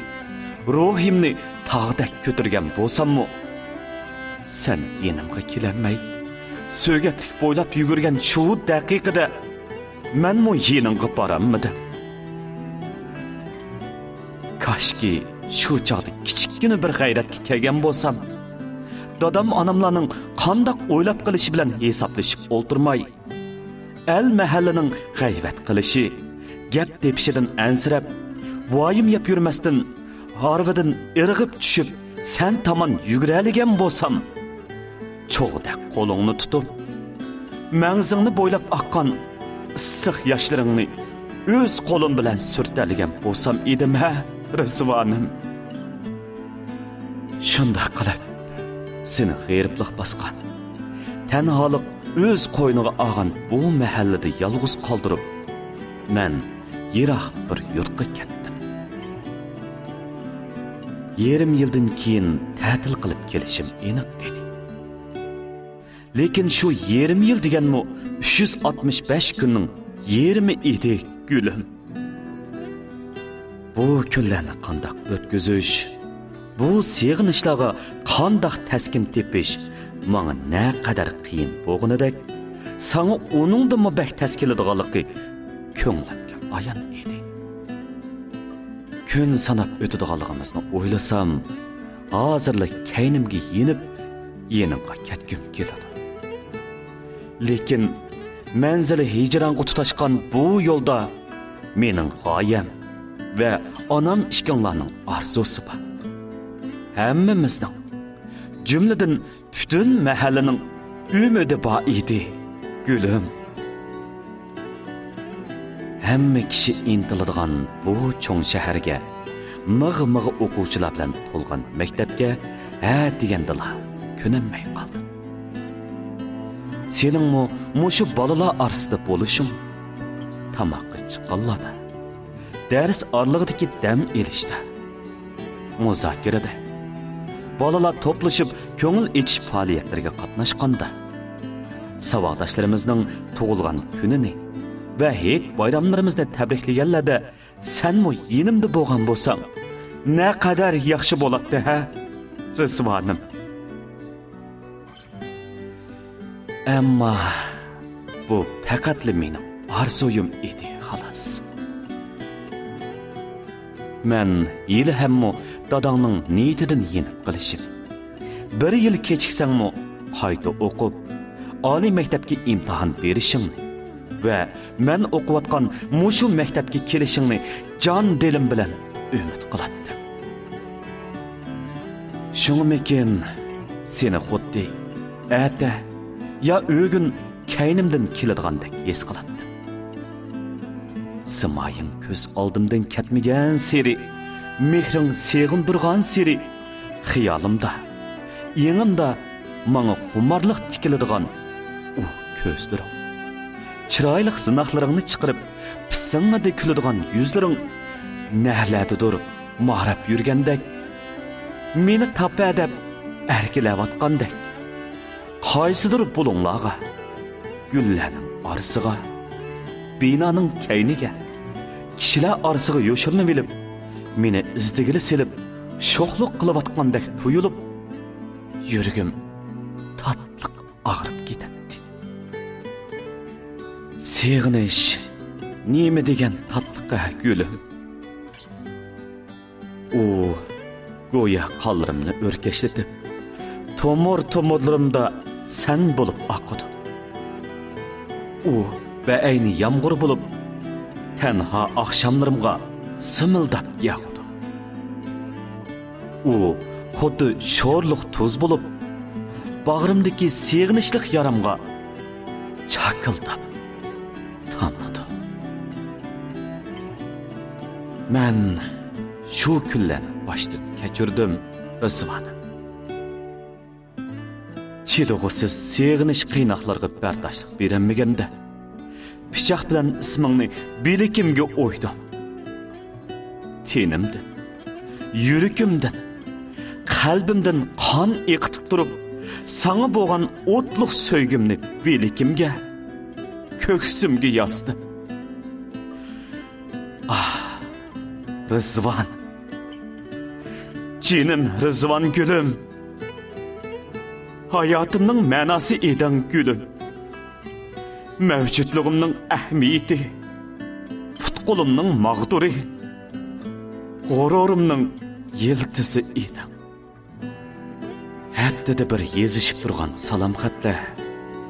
روھىمنى تاغدەك كۆتۈرگەن بولساممۇ، سەن يېنىمغا كېلەلمەي، سۆگەتلىك بويلاپ يۈگۈرگەن شۇ دەقىقىدە مەنمۇ يېنىڭغا بارالمىدىم. كاشكى شۇ چاغدا كىچىككىنە بىر غەيرەتكە كەلگەن بولسام، دادام-ئاناملارنىڭ قانداق ئويلاپ قېلىشى بىلەن ھېسابلىشىپ ئولتۇرماي، ئەل-مەھەللىنىڭ غەيۋەت قىلىشى، گەپ تېپىشىدىن ئەنسىرەپ، ۋايىم يەپ يۈرمەستىن، ھارۋىدىن ئىرغىپ چۈشۈپ، سەن تامان يۈگۈرەلىگەن بولسام، چوغدەك قولۇڭنى تۇتۇپ، مەڭزىڭنى بويلاپ ئاققان ئىسسىق ياشلىرىڭنى ئۆز قولۇم بىلەن سۈرتەلىگەن بولسام ئىدىم ھە، رىزۋانىم. شۇنداق قىلىپ، سېنى غېرىبلىق باسقان، تەنھالىق ئۆز قوينىغا ئالغان بۇ مەھەللىدە يالغۇز قالدۇرۇپ، مەن يىراق بىر يۇرتقا كەتتىم. يېرىم يىلدىن كېيىن تەتىل قىلىپ كېلىشىم ئېنىق ئىدى. لېكىن شۇ يېرىم يىل دېگەنمۇ ئۈچ يۈز ئاتمىش بەش كۈننىڭ يېرىمى ئىدى، گۈلۈم. بۇ كۈنلەرنى قانداق ئۆتكۈزۈش، بۇ سېغىنىشلارغا قانداق تەسكىن تېپىش ماڭا نەقەدەر قىيىن بولغىنىدەك، ساڭا ئۇنىڭدىنمۇ بەك تەس كېلىدىغانلىقى كۆڭلۈمگە ئايان ئىدى. كۈن ساناپ ئۆتىدىغانلىقىمىزنى ئويلىسام، ھازىرلا كەينىمگە يېنىپ، يېنىڭغا كەتكۈم كېلىدۇ. لېكىن مەنزىلى ھىجرانغا تۇتاشقان بۇ يولدا مېنىڭ غايەم ۋە ئانام ئىككىڭلارنىڭ ئارزۇسى بار. ھەممىمىزنىڭ، جۈملىدىن پۈتۈن مەھەللىنىڭ ئۈمىدى بار ئىدى، گۈلۈم. ھەممە كىشى ئىنتىلىدىغان بۇ چوڭ شەھەرگە، مىغ-مىغ ئوقۇغۇچىلار بىلەن تولغان مەكتەپكە ھە دېگەندىلا كۆنەلمەي قالدىم. سېنىڭمۇ مۇشۇ بالىلار ئارىسىدا بولۇشۇڭ، تاماققا چىققانلاردا، دەرس ئارىلىقىدىكى دەم ئېلىشتا، مۇزاكىرىدە، بالىلار توپلىشىپ كۆڭۈل ئېچىش پائالىيەتلىرىگە قاتناشقاندا، ساۋاقداشلىرىمىزنىڭ تۇغۇلغان كۈنىنى ۋە ھېيت بايراملىرىمىزنى تەبرىكلىگەنلەردە سەنمۇ يېنىمدا بولغان بولساڭ، نەقەدەر ياخشى بولاتتى ھە، رىزۋانىم. ئەمما بۇ پەقەتلا مېنىڭ ئارزۇيۇم ئىدى، خالاس. مەن ھېلىھەممۇ داداڭنىڭ نىيىتىدىن يېنىپ قېلىشىنى، بىر يىل كېچىكسەڭمۇ قايتا ئوقۇپ، ئالىي مەكتەپكە ئىمتىھان بېرىشىڭنى ۋە مەن ئوقۇۋاتقان مۇشۇ مەكتەپكە كېلىشىڭنى جان دىلىم بىلەن ئۈمىد قىلاتتىم. شۇڭىمىكىن، سېنى خۇددى ئەتە يا ئۆگۈن كەينىمدىن كېلىدىغاندەك ھېس قىلاتتىم. سىمايىڭ كۆز ئالدىمدىن كەتمىگەنسېرى، مېھرىڭ سېغىندۇرغانسېرى، خىيالىمدا، ئېڭىمدا ماڭا خۇمارلىق تىكىلىدىغان ئۇ كۆزلىرىڭ، چىرايلىق زىناقلىرىڭنى چىقىرىپ، پىسىڭڭىدە كۈلىدىغان يۈزلىرىڭ نەلەردىدۇر ماراپ يۈرگەندەك، مېنى تاپە دەپ ئەركىلەۋاتقاندەك، قايسىدۇر بۇلۇڭلارغا، گۈللەرنىڭ ئارىسىغا، بىنانىڭ كەينىگە، كىشىلەر ئارىسىغا يوشۇرۇنۇۋېلىپ، مېنى ئىزدىگىلى سېلىپ، شوخلۇق قىلىۋاتقاندەك تۇيۇلۇپ، يۈرىكىم تاتلىق ئاغرىپ كېتەتتى. سېغىنىش نېمە دېگەن تاتلىق-ھە، گۈلۈم؟ ئۇ گويا قانلىرىمنى ئۆركەشلىتىپ، تومۇر-تومۇرلىرىمدا سەن بولۇپ ئاقىدۇ. ئۇ بەئەينى يامغۇر بولۇپ، تەنھا ئاخشاملىرىمغا سىمىلداپ ياغىدۇ. ئۇ خۇددى شورلۇق تۇز بولۇپ، باغرىمدىكى سېغىنىشلىق يارامغا چاكىلداپ تامىدۇ. مەن شۇ كۈنلەرنى باشتىن كەچۈردۈم، رىزۋانىم. چىدىغۇسىز سېغىنىش قىيناقلىرىغا بەرداشلىق بېرەلمىگەندە، پىچاق بىلەن ئىسمىڭنى بىلىكىمگە ئويدۇم. تېنىمدىن، يۈرىكىمدىن، قەلبىمدىن قان ئېقىتىپ تۇرۇپ، ساڭا بولغان ئوتلۇق سۆيگۈمنى بىلىكىمگە، كۆكسۈمگە يازدىم. ئاھ، رىزۋان. جېنىم رىزۋان گۈلۈم. ھاياتىمنىڭ مەناسى ئىدىڭ گۈلۈم. مەۋجۇتلۇقۇمنىڭ ئەھمىيىتى، پۇت-قولۇمنىڭ ماغدۇرى، غۇرۇرۇمنىڭ يىلتىزى ئىدىڭ. ھەپتىدە بىر يېزىشىپ تۇرغان سالام خەتلەر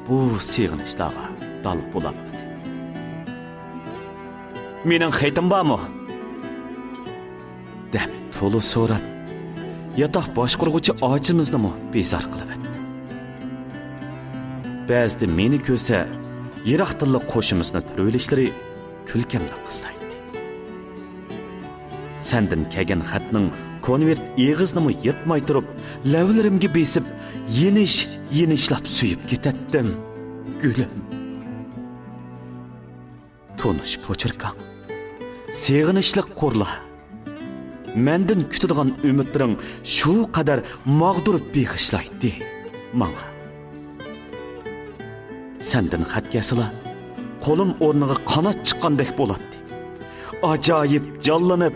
بۇ سېغىنىشلارغا دال بولالمىدى. «مېنىڭ خېتىم بارمۇ؟» دەپ تولا سوراپ، ياتاق باشقۇرغۇچى ئاچىمىزنىمۇ بىزار قىلىۋەتتى. بەزىدە مېنى كۆرسە، يىراقتىنلا قوشىمىزنى تۇرۇۋېلىشلىرى كۈلكەمنى قىستايتتى. سەندىن كەلگەن خەتنىڭ كونۋېرت ئېغىزىنىمۇ يىرتماي تۇرۇپ، لەۋلىرىمگە بېسىپ، يېنىش-يېنىشلاپ سۆيۈپ كېتەتتىم، گۈلۈم. تونۇش پوچۇركاڭ، سېغىنىشلىق قۇرلار. مەندىن كۈتىدىغان ئۈمىدلىرىڭ شۇ قەدەر ماغدۇر بېغىشلايتتى ماڭا. سەندىن خەت كەلسىلا، قولۇم ئورنىغا قانات چىققاندەك بولاتتى. ئاجايىپ جانلىنىپ،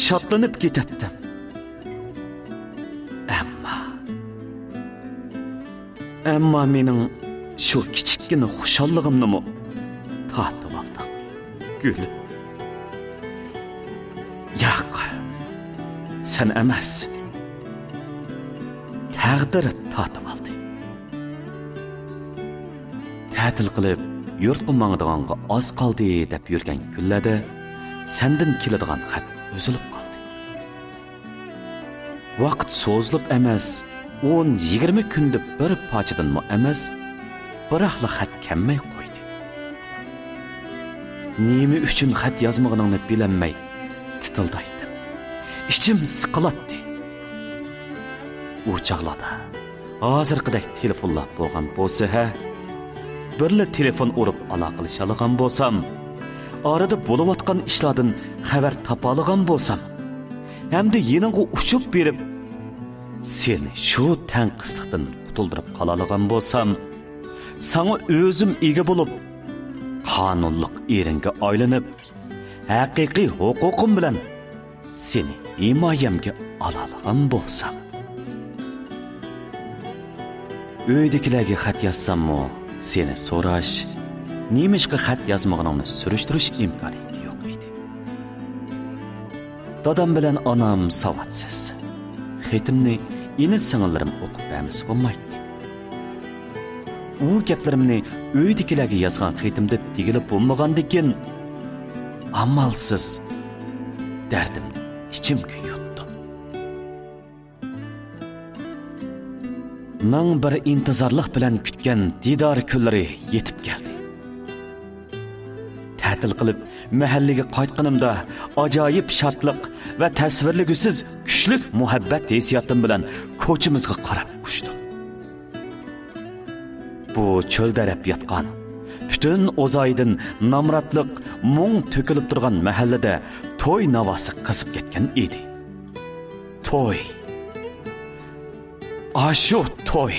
شادلىنىپ كېتەتتىم. ئەمما، ئەمما مېنىڭ شۇ كىچىككىنە خۇشاللىقىمنىمۇ تارتىۋالدىڭ، گۈلۈم. ياق، سەن ئەمەس، تەقدىر تارتىۋالدى. تەتىل قىلىپ يۇرتقا ماڭىدىغانغا ئاز قالدى دەپ يۈرگەن كۈنلەردە سەندىن كېلىدىغان خەت ئۈزۈلۈپ قالدى. ۋاقىت سوزۇلۇپ ئەمەس، ئون، يىگىرمە كۈندە بىر پارچىدىنمۇ ئەمەس، بىراقلا خەت كەلمەي قويدى. نېمە ئۈچۈن خەت يازمىغىنىڭنى بىلەلمەي تىتىلدايتتىم. ئىچىم سىقىلاتتى. ئۇ چاغلاردا ھازىرقىدەك تېلېفونلار بولغان بولسا ھە، بىرلا تېلېفون ئۇرۇپ ئالاقىلىشالىغان بولسام، ئارىدا بولۇۋاتقان ئىشلاردىن خەۋەر تاپالىغان بولسام، ھەمدە يېنىڭغا ئۇچۇپ بېرىپ، سېنى شۇ تەڭ قىسلىقتىن قۇتۇلدۇرۇپ قالالىغان بولسام، ساڭا ئۆزۈم ئىگە بولۇپ، قانۇنلۇق ئېرىڭگە ئايلىنىپ، ھەقىقىي ھوقۇقۇم بىلەن سېنى ھىمايەمگە ئالالىغان بولسام. ئۆيدىكىلەرگە خەت يازساممۇ، سېنى سوراش، نېمىشقا خەت يازمىغىنىڭنى سۈرۈشتۈرۈش ئىمكانىيىتى يوق ئىدى. دادام بىلەن ئانام ساۋاتسىز. خېتىمنى ئىنى-سىڭىللىرىم ئوقۇپ بەرمىسە بولمايتتى. ئۇ گەپلىرىمنى ئۆيدىكىلەرگە يازغان خېتىمدە دېگىلى بولمىغاندىكىن، ئامالسىز دەردىمنى ئىچىمگە يۇتتۇم. مىڭ بىر ئىنتىزارلىق بىلەن كۈتكەن دىدار كۈنلىرى يېتىپ كەلدى. تەتىل قىلىپ مەھەللىگە قايتقىنىمدا، ئاجايىپ شادلىق ۋە تەسۋىرلىگۈسىز كۈچلۈك مۇھەببەت ھېسسىياتىم بىلەن كوچىمىزغا قاراپ ئۇچتۇم. بۇ چۆلدەرەپ ياتقان، پۈتۈن ئوزايىدىن نامراتلىق، مۇڭ تۆكۈلۈپ تۇرغان مەھەللىدە توي ناۋاسى قىزىپ كەتكەن ئىدى. توي. ئاشۇ توي.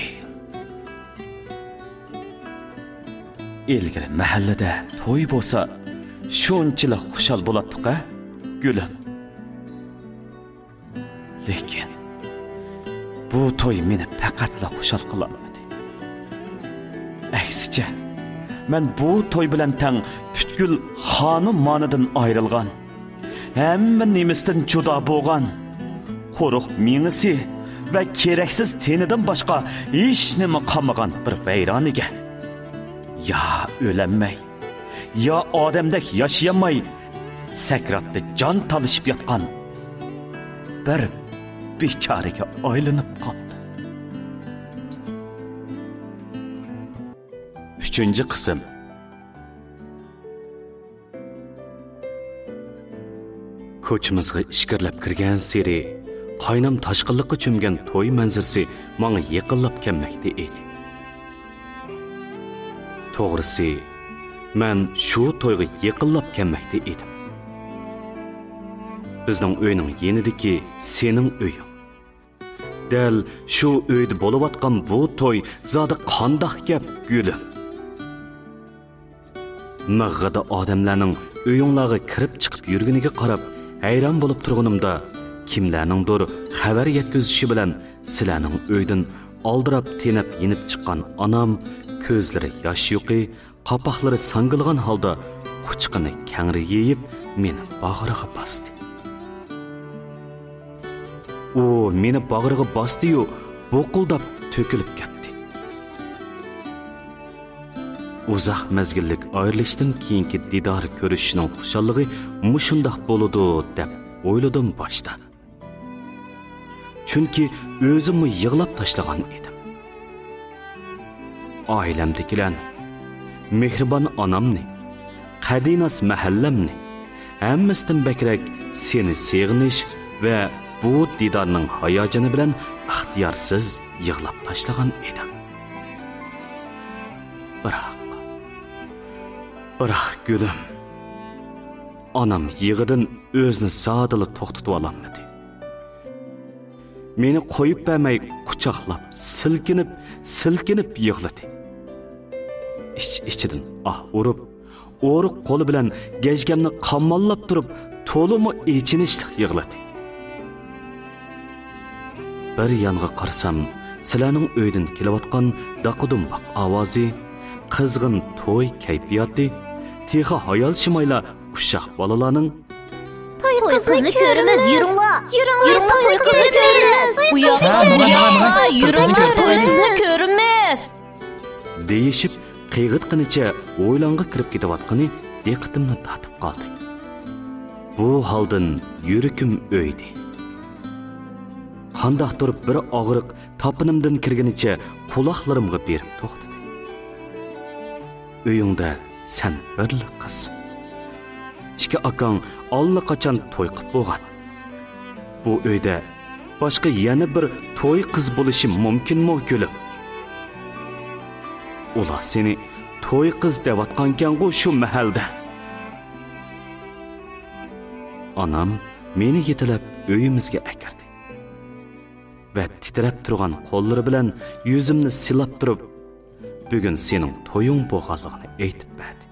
ئىلگىرى مەھەللىدە توي بولسا، شۇنچىلىك خۇشال بولاتتۇق-ھە، گۈلۈم. لېكىن بۇ توي مېنى پەقەتلا خۇشال قىلالمىدى. ئەكسىچە، مەن بۇ توي بىلەن تەڭ پۈتكۈل خانۇم مانىدىن ئايرىلغان، ھەممە نېمىسىدىن جۇدا بولغان، قۇرۇق مېڭىسى ۋە كېرەكسىز تېنىدىن باشقا ھېچنېمە قالمىغان بىر ۋەيرانىگە، يا ئۆلەلمەي، يا ئادەمدەك ياشىيالماي، سەكراتتا جان تالىشىپ ياتقان بىر بىچارىگە ئايلىنىپ قالدى. ئۈچىنچى قىسىم. كوچىمىزغا ئىچكىرىلەپ كىرگەنسېرى، قاينام تاشقىنلىققا چۆمگەن توي مەنزىرىسى ماڭا يېقىنلاپ كەلمەكتە ئىدى. توغرىسى، مەن شۇ تويغا يېقىنلاپ كەلمەكتە ئىدىم. بىزنىڭ ئۆينىڭ يېنىدىكى سېنىڭ ئۆيۈڭ. دەل شۇ ئۆيدە بولۇۋاتقان بۇ توي زادى قانداق گەپ، گۈلۈم؟ مىغغىدە ئادەملەرنىڭ ئۆيۈڭلارغا كىرىپ چىقىپ يۈرگىنىگە قاراپ ھەيران بولۇپ تۇرغىنىمدا، كىملەرنىڭدۇر خەۋەر يەتكۈزۈشى بىلەن سىلەرنىڭ ئۆيدىن ئالدىراپ تېنەپ يېنىپ چىققان ئانام كۆزلىرى ياش يۇقى، قاپاقلىرى ساڭگىلىغان ھالدا قۇچىقىنى كەڭرى يېيىپ، مېنى باغرىغا باستى. ئۇ مېنى باغرىغا باستى-يۇ، بۇقۇلداپ تۆكۈلۈپ كەتتى. ئۇزاق مەزگىللىك ئايرىلىشتىن كېيىنكى دىدار كۆرۈشۈشنىڭ خۇشاللىقى مۇشۇنداق بولىدۇ دەپ ئويلىدىم باشتا. چۈنكى ئۆزۈممۇ يىغلاپ تاشلىغان ئىدىم. ئائىلەمدىكىلەرنى، مېھرىبان ئانامنى، قەدىناس مەھەللەمنى، ھەممىسىدىن بەكرەك سېنى سېغىنىش ۋە بۇ دىدارنىڭ ھاياجىنى بىلەن ئىختىيارسىز يىغلاپ تاشلىغان ئىدىم. بىراق، بىراق گۈلۈم، ئانام يىغىدىن ئۆزىنى زادىلا توختىتىۋالالمىدى. مېنى قويۇپ بەرمەي قۇچاقلاپ، سىلكىنىپ، سىلكىنىپ يىغلىدى. ئىچ-ئىچىدىن ئاھ ئۇرۇپ، ئورۇق قولى بىلەن گەجگەمنى قاماللاپ تۇرۇپ، تولىمۇ ئېچىنىشلىق يىغلىدى. بىر يانغا قارىسام، سىلەرنىڭ ئۆيدىن كېلىۋاتقان داقا-دۇمباق ئاۋازى، قىزغىن توي كەيپىياتى، تېخى ھايالشىمايلا ئۇششاق بالىلارنىڭ توي قىزنى كۆرىمىز، يۈرۈڭلار! يۈرۈڭلار، توي قىزنى كۆرىمىز! بۇ ياققا، بۇ ياققا، يۈرۈڭلار، توي قىزنى كۆرىمىز! دېيىشىپ، قىيغىتقىنىچە ھويلاڭغا كىرىپ كېتىۋاتقىنى دىققىتىمنى تارتىپ قالدى. بۇ ھالدىن يۈرىكىم ئۆيدى. قانداقتۇر بىر ئاغرىق تاپىنىمدىن كىرگىنىچە قۇلاقلىرىمغا بېرىپ توختىدى. ئۆيۈڭدە سەن بىرلا قىز. ئىككى ئاكاڭ ئاللىقاچان توي قىپ بولغان. بۇ ئۆيدە باشقا يەنە بىر توي قىز بولۇشى مۇمكىنمۇ، گۈلۈم؟ ئۇلار سېنى توي قىز دەۋاتقانكەنغۇ شۇ مەھەلدە. ئانام مېنى يېتىلەپ ئۆيىمىزگە ئەكىردى ۋە تىترەپ تۇرغان قوللىرى بىلەن يۈزۈمنى سىلاپ تۇرۇپ، بۈگۈن سېنىڭ تويۇڭ بولغانلىقىنى ئېيتىپ بەردى.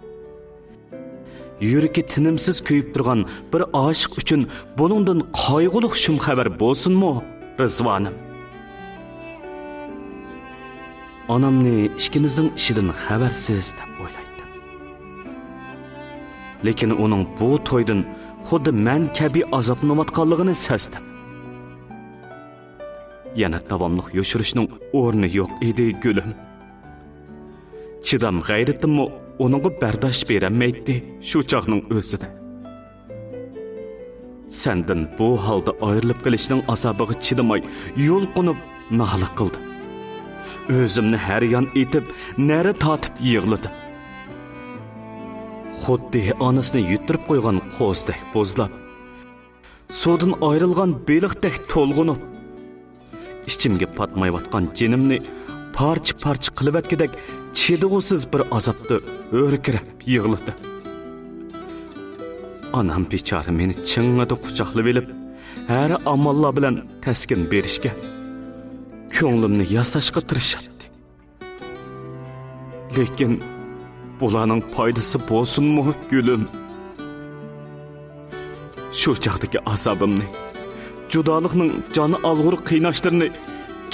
يۈرىكى تىنىمسىز كۆيۈپ تۇرغان بىر ئاشىق ئۈچۈن بۇنىڭدىن قايغۇلۇق شۇم خەۋەر بولسۇنمۇ، رىزۋانىم؟ ئانامنى ئىككىمىزنىڭ ئىشىدىن خەۋەرسىز دەپ ئويلايتتىم. لېكىن ئۇنىڭ بۇ تويدىن خۇددى مەن كەبى ئازابلىنىۋاتقانلىقىنى سەزدىم. يەنە داۋاملىق يوشۇرۇشنىڭ ئورنى يوق ئىدى، گۈلۈم. چىدام غەيرىتىممۇ ئۇنىڭغا بەرداشلىق بېرەلمەيتتى شۇ چاغنىڭ ئۆزىدە. سەندىن بۇ ھالدا ئايرىلىپ قېلىشنىڭ ئازابىغا چىدىماي يۇلقۇنۇپ نالە قىلدىم. ئۆزۈمنى ھەر يان ئېتىپ، نەرە تارتىپ يىغلىدىم. خۇددى ئانىسىنى يۈتتۈرۈپ قويغان قوزىدەك بوزلاپ، سۇدىن ئايرىلغان بېلىقتەك تولغىنىپ، ئىچىمگە پاتمايۋاتقان جېنىمنى پارچە-پارچە قىلىۋەتكۈدەك چىدىغۇسىز بىر ئازابتا ھۆركىرەپ يىغلىدىم. ئانام بىچارە مېنى چىڭڭىدە قۇچاقلىۋېلىپ، ھەر ئاماللار بىلەن تەسكىن بېرىشكە، كۆڭلۈمنى ياساشقا تىرىشاتتى. لېكىن بۇلارنىڭ پايدىسى بولسۇنمۇ، گۈلۈم؟ شۇ چاغدىكى ئازابىمنى، جۇدالىقنىڭ جان ئالغۇر قىيناشلىرىنى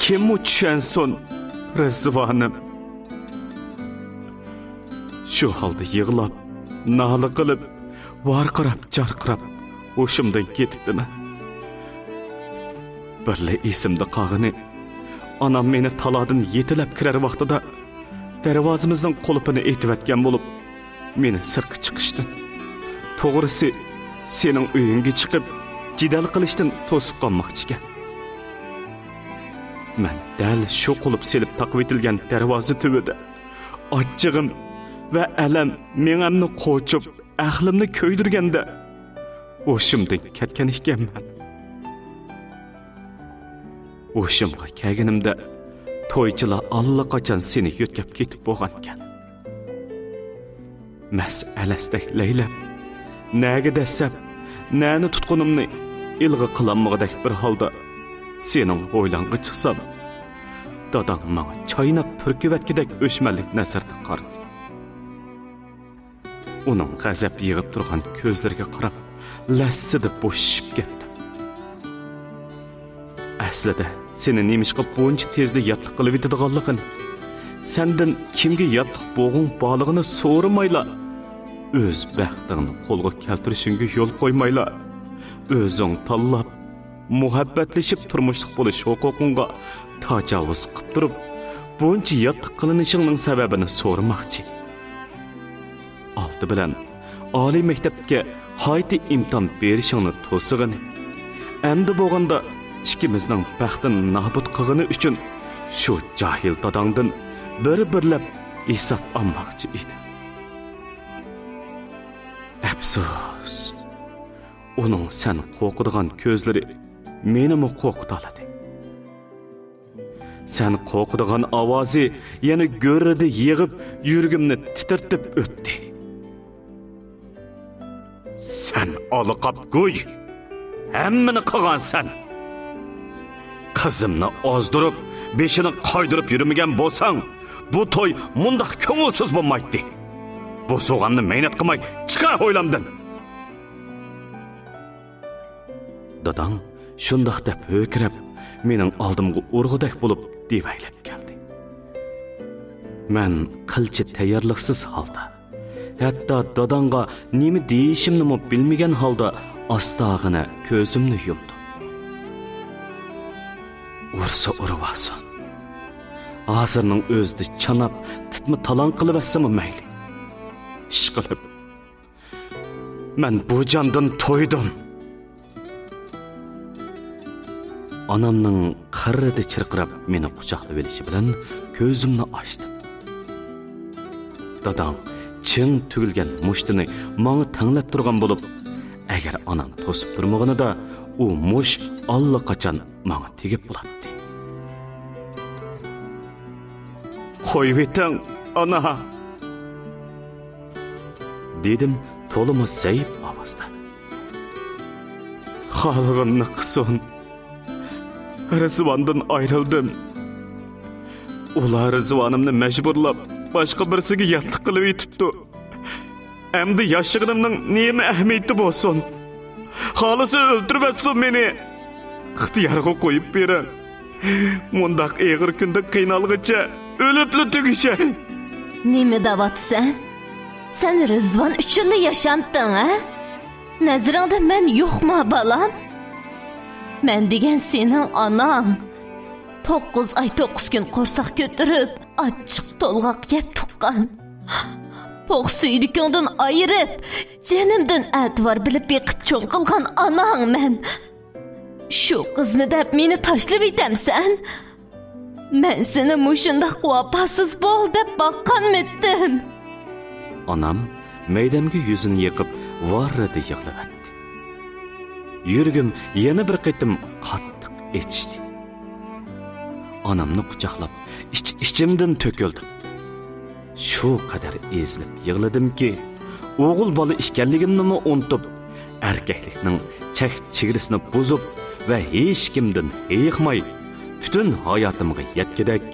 كىممۇ چۈشەنسۇن، رىزۋانىم؟ شۇ ھالدا يىغلاپ، نالە قىلىپ، ۋارقىراپ، جارقىراپ ھوشۇمدىن كېتىپتىمەن. بىرلا ئېسىمدە قالغىنى، ئانام مېنى تالادىن يېتىلەپ كىرەر ۋاقتىدا دەرۋازىمىزنىڭ قۇلۇپىنى ئېتىۋەتكەن بولۇپ، مېنى سىرتقا چىقىشتىن، توغرىسى، سېنىڭ ئۆيۈڭگە چىقىپ جېدەل قىلىشتىن توسۇپ قالماقچىكەن. مەن دەل شۇ قۇلۇپ سېلىپ تاقىۋېتىلگەن دەرۋازا تۈۋىدە ئاچچىقىم ۋە ئەلەم مېڭەمنى قوچۇپ، ئەقلىمنى كۆيدۈرگەندە، ھوشۇمدىن كەتكەن ئىكەنمەن. ھوشۇمغا كەلگىنىمدە، تويچىلار ئاللىقاچان سېنى يۆتكەپ كېتىپ بولغانىكەن. مەس ئەلەستەك لەيلەپ، نەگە دەسسەپ، نەنى تۇتقىنىمنى ئىلغا قىلالمىغۇدەك بىر ھالدا سېنىڭ ھويلاڭغا چىقسام، داداڭ ماڭا چايناپ پۈركۈۋەتكۈدەك ئۆچمەنلىك نەزەردە قارىدى. ئۇنىڭ غەزەپ يېغىپ تۇرغان كۆزلىرىگە قاراپ، لەسسىدە بوشىشىپ كەتتىم. ئەسلىدە سېنى نېمىشقا بۇنچە تېزلا ياتلىق قىلىۋېتىدىغانلىقىنى، سەندىن كىمگە ياتلىق بولغۇڭ بارلىقىنى سورىمايلا، ئۆز بەختىڭنى قولغا كەلتۈرۈشۈڭگە يول قويمايلا، ئۆزۈڭ تاللاپ، مۇھەببەتلىشىپ تۇرمۇشلۇق بولۇش ھوقۇقۇڭغا تاجاۋۇز قىپ تۇرۇپ، بۇنچە ياتلىق قىلىنىشىڭنىڭ سەۋەبىنى سورىماقچى. ئالدى بىلەن ئالىي مەكتەپكە قايتا ئىمتىھان بېرىشىڭنى توسىغىنى، ئەمدى بولغاندا ئىككىمىزنىڭ بەختىنى نابۇت قىلغىنى ئۈچۈن شۇ جاھىل داداڭدىن بىر-بىرلەپ ھېساب ئالماقچى ئىدىم. ئەپسۇس، ئۇنىڭ سەن قورقىدىغان كۆزلىرى مېنىمۇ قورقۇتالىدى. سەن قورقىدىغان ئاۋازى يەنە گۈررىدە يېغىپ، يۈرىكىمنى تىترىتىپ ئۆتتى. سەن ئالىقاپ گۇي! ھەممىنى قىلغانسەن! قىزىمنى ئازدۇرۇپ، بېشىنى قايدۇرۇپ يۈرمىگەن بولساڭ، بۇ توي مۇنداق كۆڭۈلسىز بولمايتتى. بۇ سوغاننى مەينەت قىلماي چىقار ھويلامدىن! داداڭ شۇنداق دەپ ھۆركىرەپ، مېنىڭ ئالدىمغا ئۇرغۇدەك بولۇپ دېۋەيلەپ كەلدى. مەن قىلچە تەييارلىقسىز ھالدا، ھەتتا داداڭغا نېمە دېيىشىمنىمۇ بىلمىگەن ھالدا ئاستاغىنا كۆزۈمنى يۇمدۇم. ئۇرسا ئۇرۇۋالسۇن. ھازىرنىڭ ئۆزىدە چاناپ، تىتما-تالاڭ قىلىۋەتسىمۇ مەيلى. ئىشقىلىپ، مەن بۇ جاندىن تويدۇم. ئانامنىڭ قىررىدە چىرقىراپ مېنى قۇچاقلىۋېلىشى بىلەن كۆزۈمنى ئاچتىم. داداڭ چىڭ تۈگۈلگەن مۇشتىنى ماڭا تەڭلەپ تۇرغان بولۇپ، ئەگەر ئانام توسۇپ تۇرمىغىنىدا، ئۇ مۇش ئاللىقاچان ماڭا تېگىپ بولاتتى. «قويۇۋېتىڭ، ئانا!» دېدىم تولىمۇ زەئىپ ئاۋازدا. «خالىغىنىنى قىلسۇن. رىزۋاندىن ئايرىلدىم. ئۇلار رىزۋانىمنى مەجبۇرلاپ، باشقا بىرسىگە ياتلىق قىلىۋېتىپتۇ. ئەمدى ياشىغىنىمنىڭ نېمە ئەھمىيىتى بولسۇن؟ خالىسا ئۆلتۈرۈۋەتسۇن مېنى. ئىختىيارغا قويۇپ بېرىڭ. مۇنداق ئېغىر كۈندە قىينالغىچە ئۆلۈپلا تۈگىشەي.» نېمە دەۋاتىسەن؟ سەن رىزۋان ئۈچۈنلا ياشامتىڭ، ھە؟ نەزىرىڭدە مەن يوقما، بالام؟ مەن دېگەن سېنىڭ ئاناڭ. توققۇز ئاي، توققۇز كۈن قورساق كۆتۈرۈپ، ئاچچىق تولغاق يەپ تۇغقان. پوق سۈيدۈكۈڭدىن ئايرىپ، جېنىمدىن ئەتىۋار بىلىپ بېقىپ چوڭ قىلغان ئاناڭ مەن. شۇ قىزنى دەپ مېنى تاشلىۋېتەمسەن؟ مەن سېنى مۇشۇنداق ۋاپاسىز بول دەپ باققانمىدىم؟ ئانام مەيدەمگە يۈزىنى يېقىپ، ۋاررىدە يىغلىۋەتتى. يۈرىكىم يەنە بىر قېتىم قاتتىق ئېچىشتى. ئانامنى قۇچاقلاپ، ئىچ-ئىچىمدىن تۆكۈلدۈم. شۇ قەدەر ئېزىلىپ يىغلىدىمكى، ئوغۇل بالا ئىكەنلىكىمنىمۇ ئۇنتۇپ، ئەركەكلىكنىڭ چەك-چېگرىسىنى بۇزۇپ ۋە ھېچكىمدىن ھېيىقماي، پۈتۈن ھاياتىمغا يەتكۈدەك،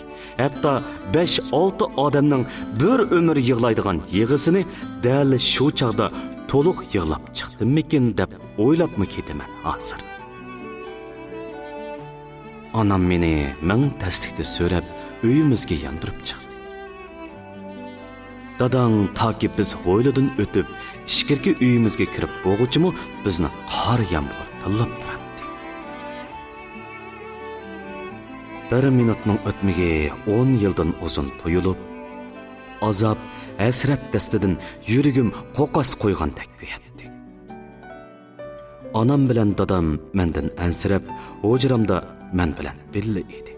ھەتتا بەش-ئالتە ئادەمنىڭ بىر ئۆمۈر يىغلايدىغان يىغىسىنى دەل شۇ چاغدا تولۇق يىغلاپ چىقتىممىكىن دەپ ئويلاپمۇ كېتىمەن ھازىر. ئانام مېنى مىڭ تەسلىكتە سۆرەپ، ئۆيىمىزگە ياندۇرۇپ چىقتى. داداڭ تاكى بىز ھويلىدىن ئۆتۈپ، ئىچكىرىكى ئۆيىمىزگە كىرىپ بولغۇچىمۇ بىزنى قار يامغۇر تىللاپ تۇراتتى. بىر مىنۇتنىڭ ئۆتمىگى ئون يىلدىن ئۇزۇن تۇيۇلۇپ، ئازاب، ھەسرەت دەستىدىن يۈرىكىم قوقاس قويغاندەك كۆيەتتى. ئانام بىلەن دادام مەندىن ئەنسىرەپ، ھۇجرامدا مەن بىلەن بىللە ئىدى.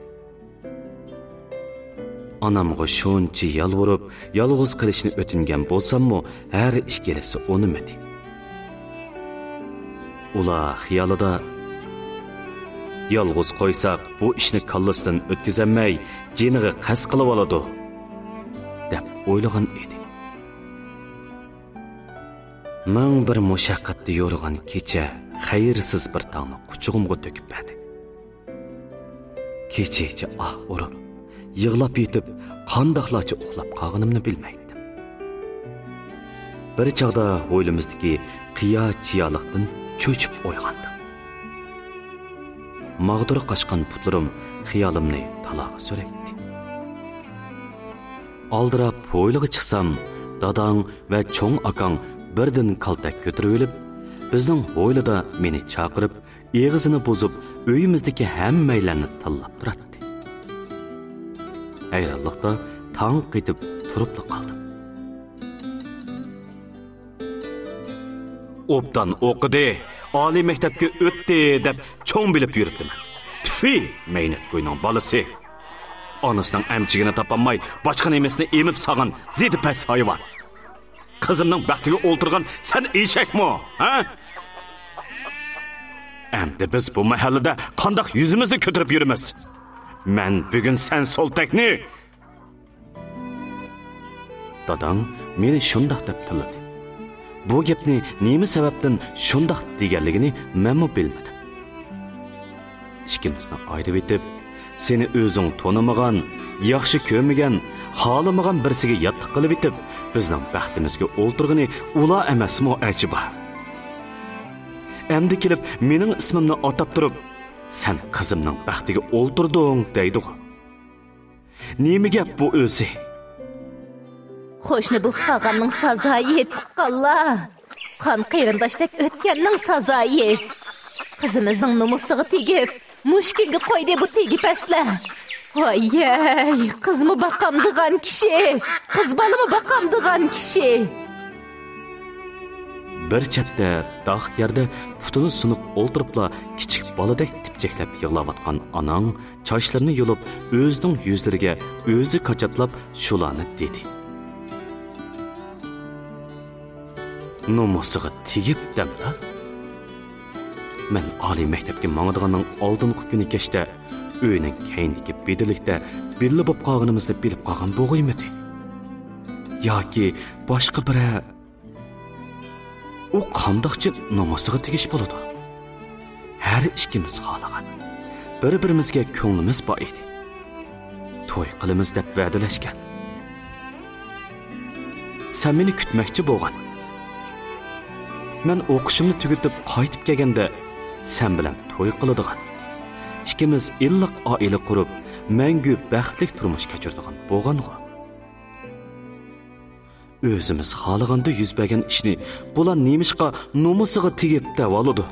ئانامغا شۇنچە يالۋۇرۇپ، يالغۇز قېلىشنى ئۆتۈنگەن بولساممۇ، ھەر ئىككىلىسى ئۇنىمىدى. ئۇلار خىيالىدا، «يالغۇز قويساق، بۇ ئىشنى كاللىسىدىن ئۆتكۈزەلمەي، جېنىغا قەست قىلىۋالىدۇ» دەپ ئويلىغان ئىدى. مىڭ بىر مۇشەققەتتە يورۇغان كېچە خەيرسىز بىر تاڭنى قۇچىقىمغا تۆكۈپ بەردى. كېچىچە ئاھ ئۇرۇپ، يىغلاپ يېتىپ، قانداقلارچە ئۇخلاپ قالغىنىمنى بىلمەيتتىم. بىر چاغدا ھويلىمىزدىكى قىيا-چىيالىقتىن چۆچۈپ ئويغاندىم. ماغدۇر قاچقان پۇتلىرىم خىيالىمنى تالاغا سۆرەيتتى. ئالدىراپ ھويلىغا چىقسام، داداڭ ۋە چوڭ ئاكاڭ بىردىن كالتەك كۆتۈرۈۋېلىپ، بىزنىڭ ھويلىدا مېنى چاقىرىپ، ئېغىزىنى بۇزۇپ، ئۆيىمىزدىكى ھەممەيلەننى تىللاپ تۇراتتى. ھەيرانلىقتا تاڭ قېتىپ تۇرۇپلا قالدىم. «ئوبدان ئوقۇدى، ئالىي مەكتەپكە ئۆتتى» دەپ چوڭ بىلىپ يۈرۈپتىمەن. تۈفى، مەينەتگۇينىڭ بالىسى! ئانىسىنىڭ ئەمچىكىنى تاپالماي، باشقا نېمىسىنى ئېمىپ سالغان زېدە پەس ھايۋان. قىزىمنىڭ بەختىگە ئولتۇرغان سەن ئېشەكمۇ، ھە؟ ئەمدى بىز بۇ مەھەللىدە قانداق يۈزىمىزنى كۆتۈرۈپ يۈرىمىز؟ مەن بۈگۈن سەن سولتەكنى. داداڭ مېنى شۇنداق دەپ تىللىدى. بۇ گەپنى نېمە سەۋەبتىن شۇنداق دېگەنلىكىنى مەنمۇ بىلمىدىم. ئىككىمىزنى ئايرىۋېتىپ، سېنى ئۆزۈڭ تونۇمىغان، ياخشى كۆرمىگەن، خالىمىغان بىرسىگە ياتلىق قىلىۋېتىپ، بىزنىڭ بەختىمىزگە ئولتۇرغىنى ئۇلا ئەمەسمۇ ئەجەبا؟ ئەمدى كېلىپ مېنىڭ ئىسمىمنى ئاتاپ تۇرۇپ، سەن قىزىمنىڭ بەختىگە ئولتۇردۇڭ دەيدىغۇ. نېمە گەپ بۇ ئۆزى؟ قوشنا بولۇپ قالغاننىڭ سازايى، تۇغقانلار. قان قېرىنداشتەك ئۆتكەننىڭ سازايى. قىزىمىزنىڭ نومۇسىغا تېگىپ، مۇشۇ كۈنگە قويدى بۇ تېگى پەسلەر. ۋايەي، قىزمۇ باقامدىغان كىشى، قىز بالىمۇ باقامدىغان كىشى. بىر چەتتە داغ يەردە پۇتىنى سۇنۇپ ئولتۇرۇپلا كىچىك بالىدەك تىپچەكلەپ يىغلاۋاتقان ئاناڭ چاچلىرىنى يۇلۇپ، ئۆزىنىڭ يۈزلىرىگە ئۆزى كاچاتلاپ شۇلارنى دېدى. نومۇسىغا تېگىپ دەملا. مەن ئالىي مەكتەپكە ماڭىدىغاننىڭ ئالدىنقى كۈنى كەچتە ئۆينىڭ كەينىدىكى بېدىلىكتە بىللە بولۇپ قالغىنىمىزنى بىلىپ قالغان بولغىيمىدى؟ ياكى باشقا بىرەر ئۇ قانداقچە نومۇسىغا تېگىش بولىدۇ؟ ھەر ئىككىمىز خالىغان، بىر-بىرىمىزگە كۆڭلىمىز بار ئىدى. توي قىلىمىز دەپ ۋەدىلەشكەن. سەن مېنى كۈتمەكچى بولغان. مەن ئوقۇشۇمنى تۈگىتىپ قايتىپ كەلگەندە، سەن بىلەن توي قىلىدىغان، ئىككىمىز ئىللىق ئائىلە قۇرۇپ، مەڭگۈ بەختلىك تۇرمۇش كەچۈرىدىغان بولغانغۇ. ئۆزىمىز خالىغاندا يۈز بەرگەن ئىشنى بۇلار نېمىشقا نومۇسىغا تېگىپ دەۋالىدۇ؟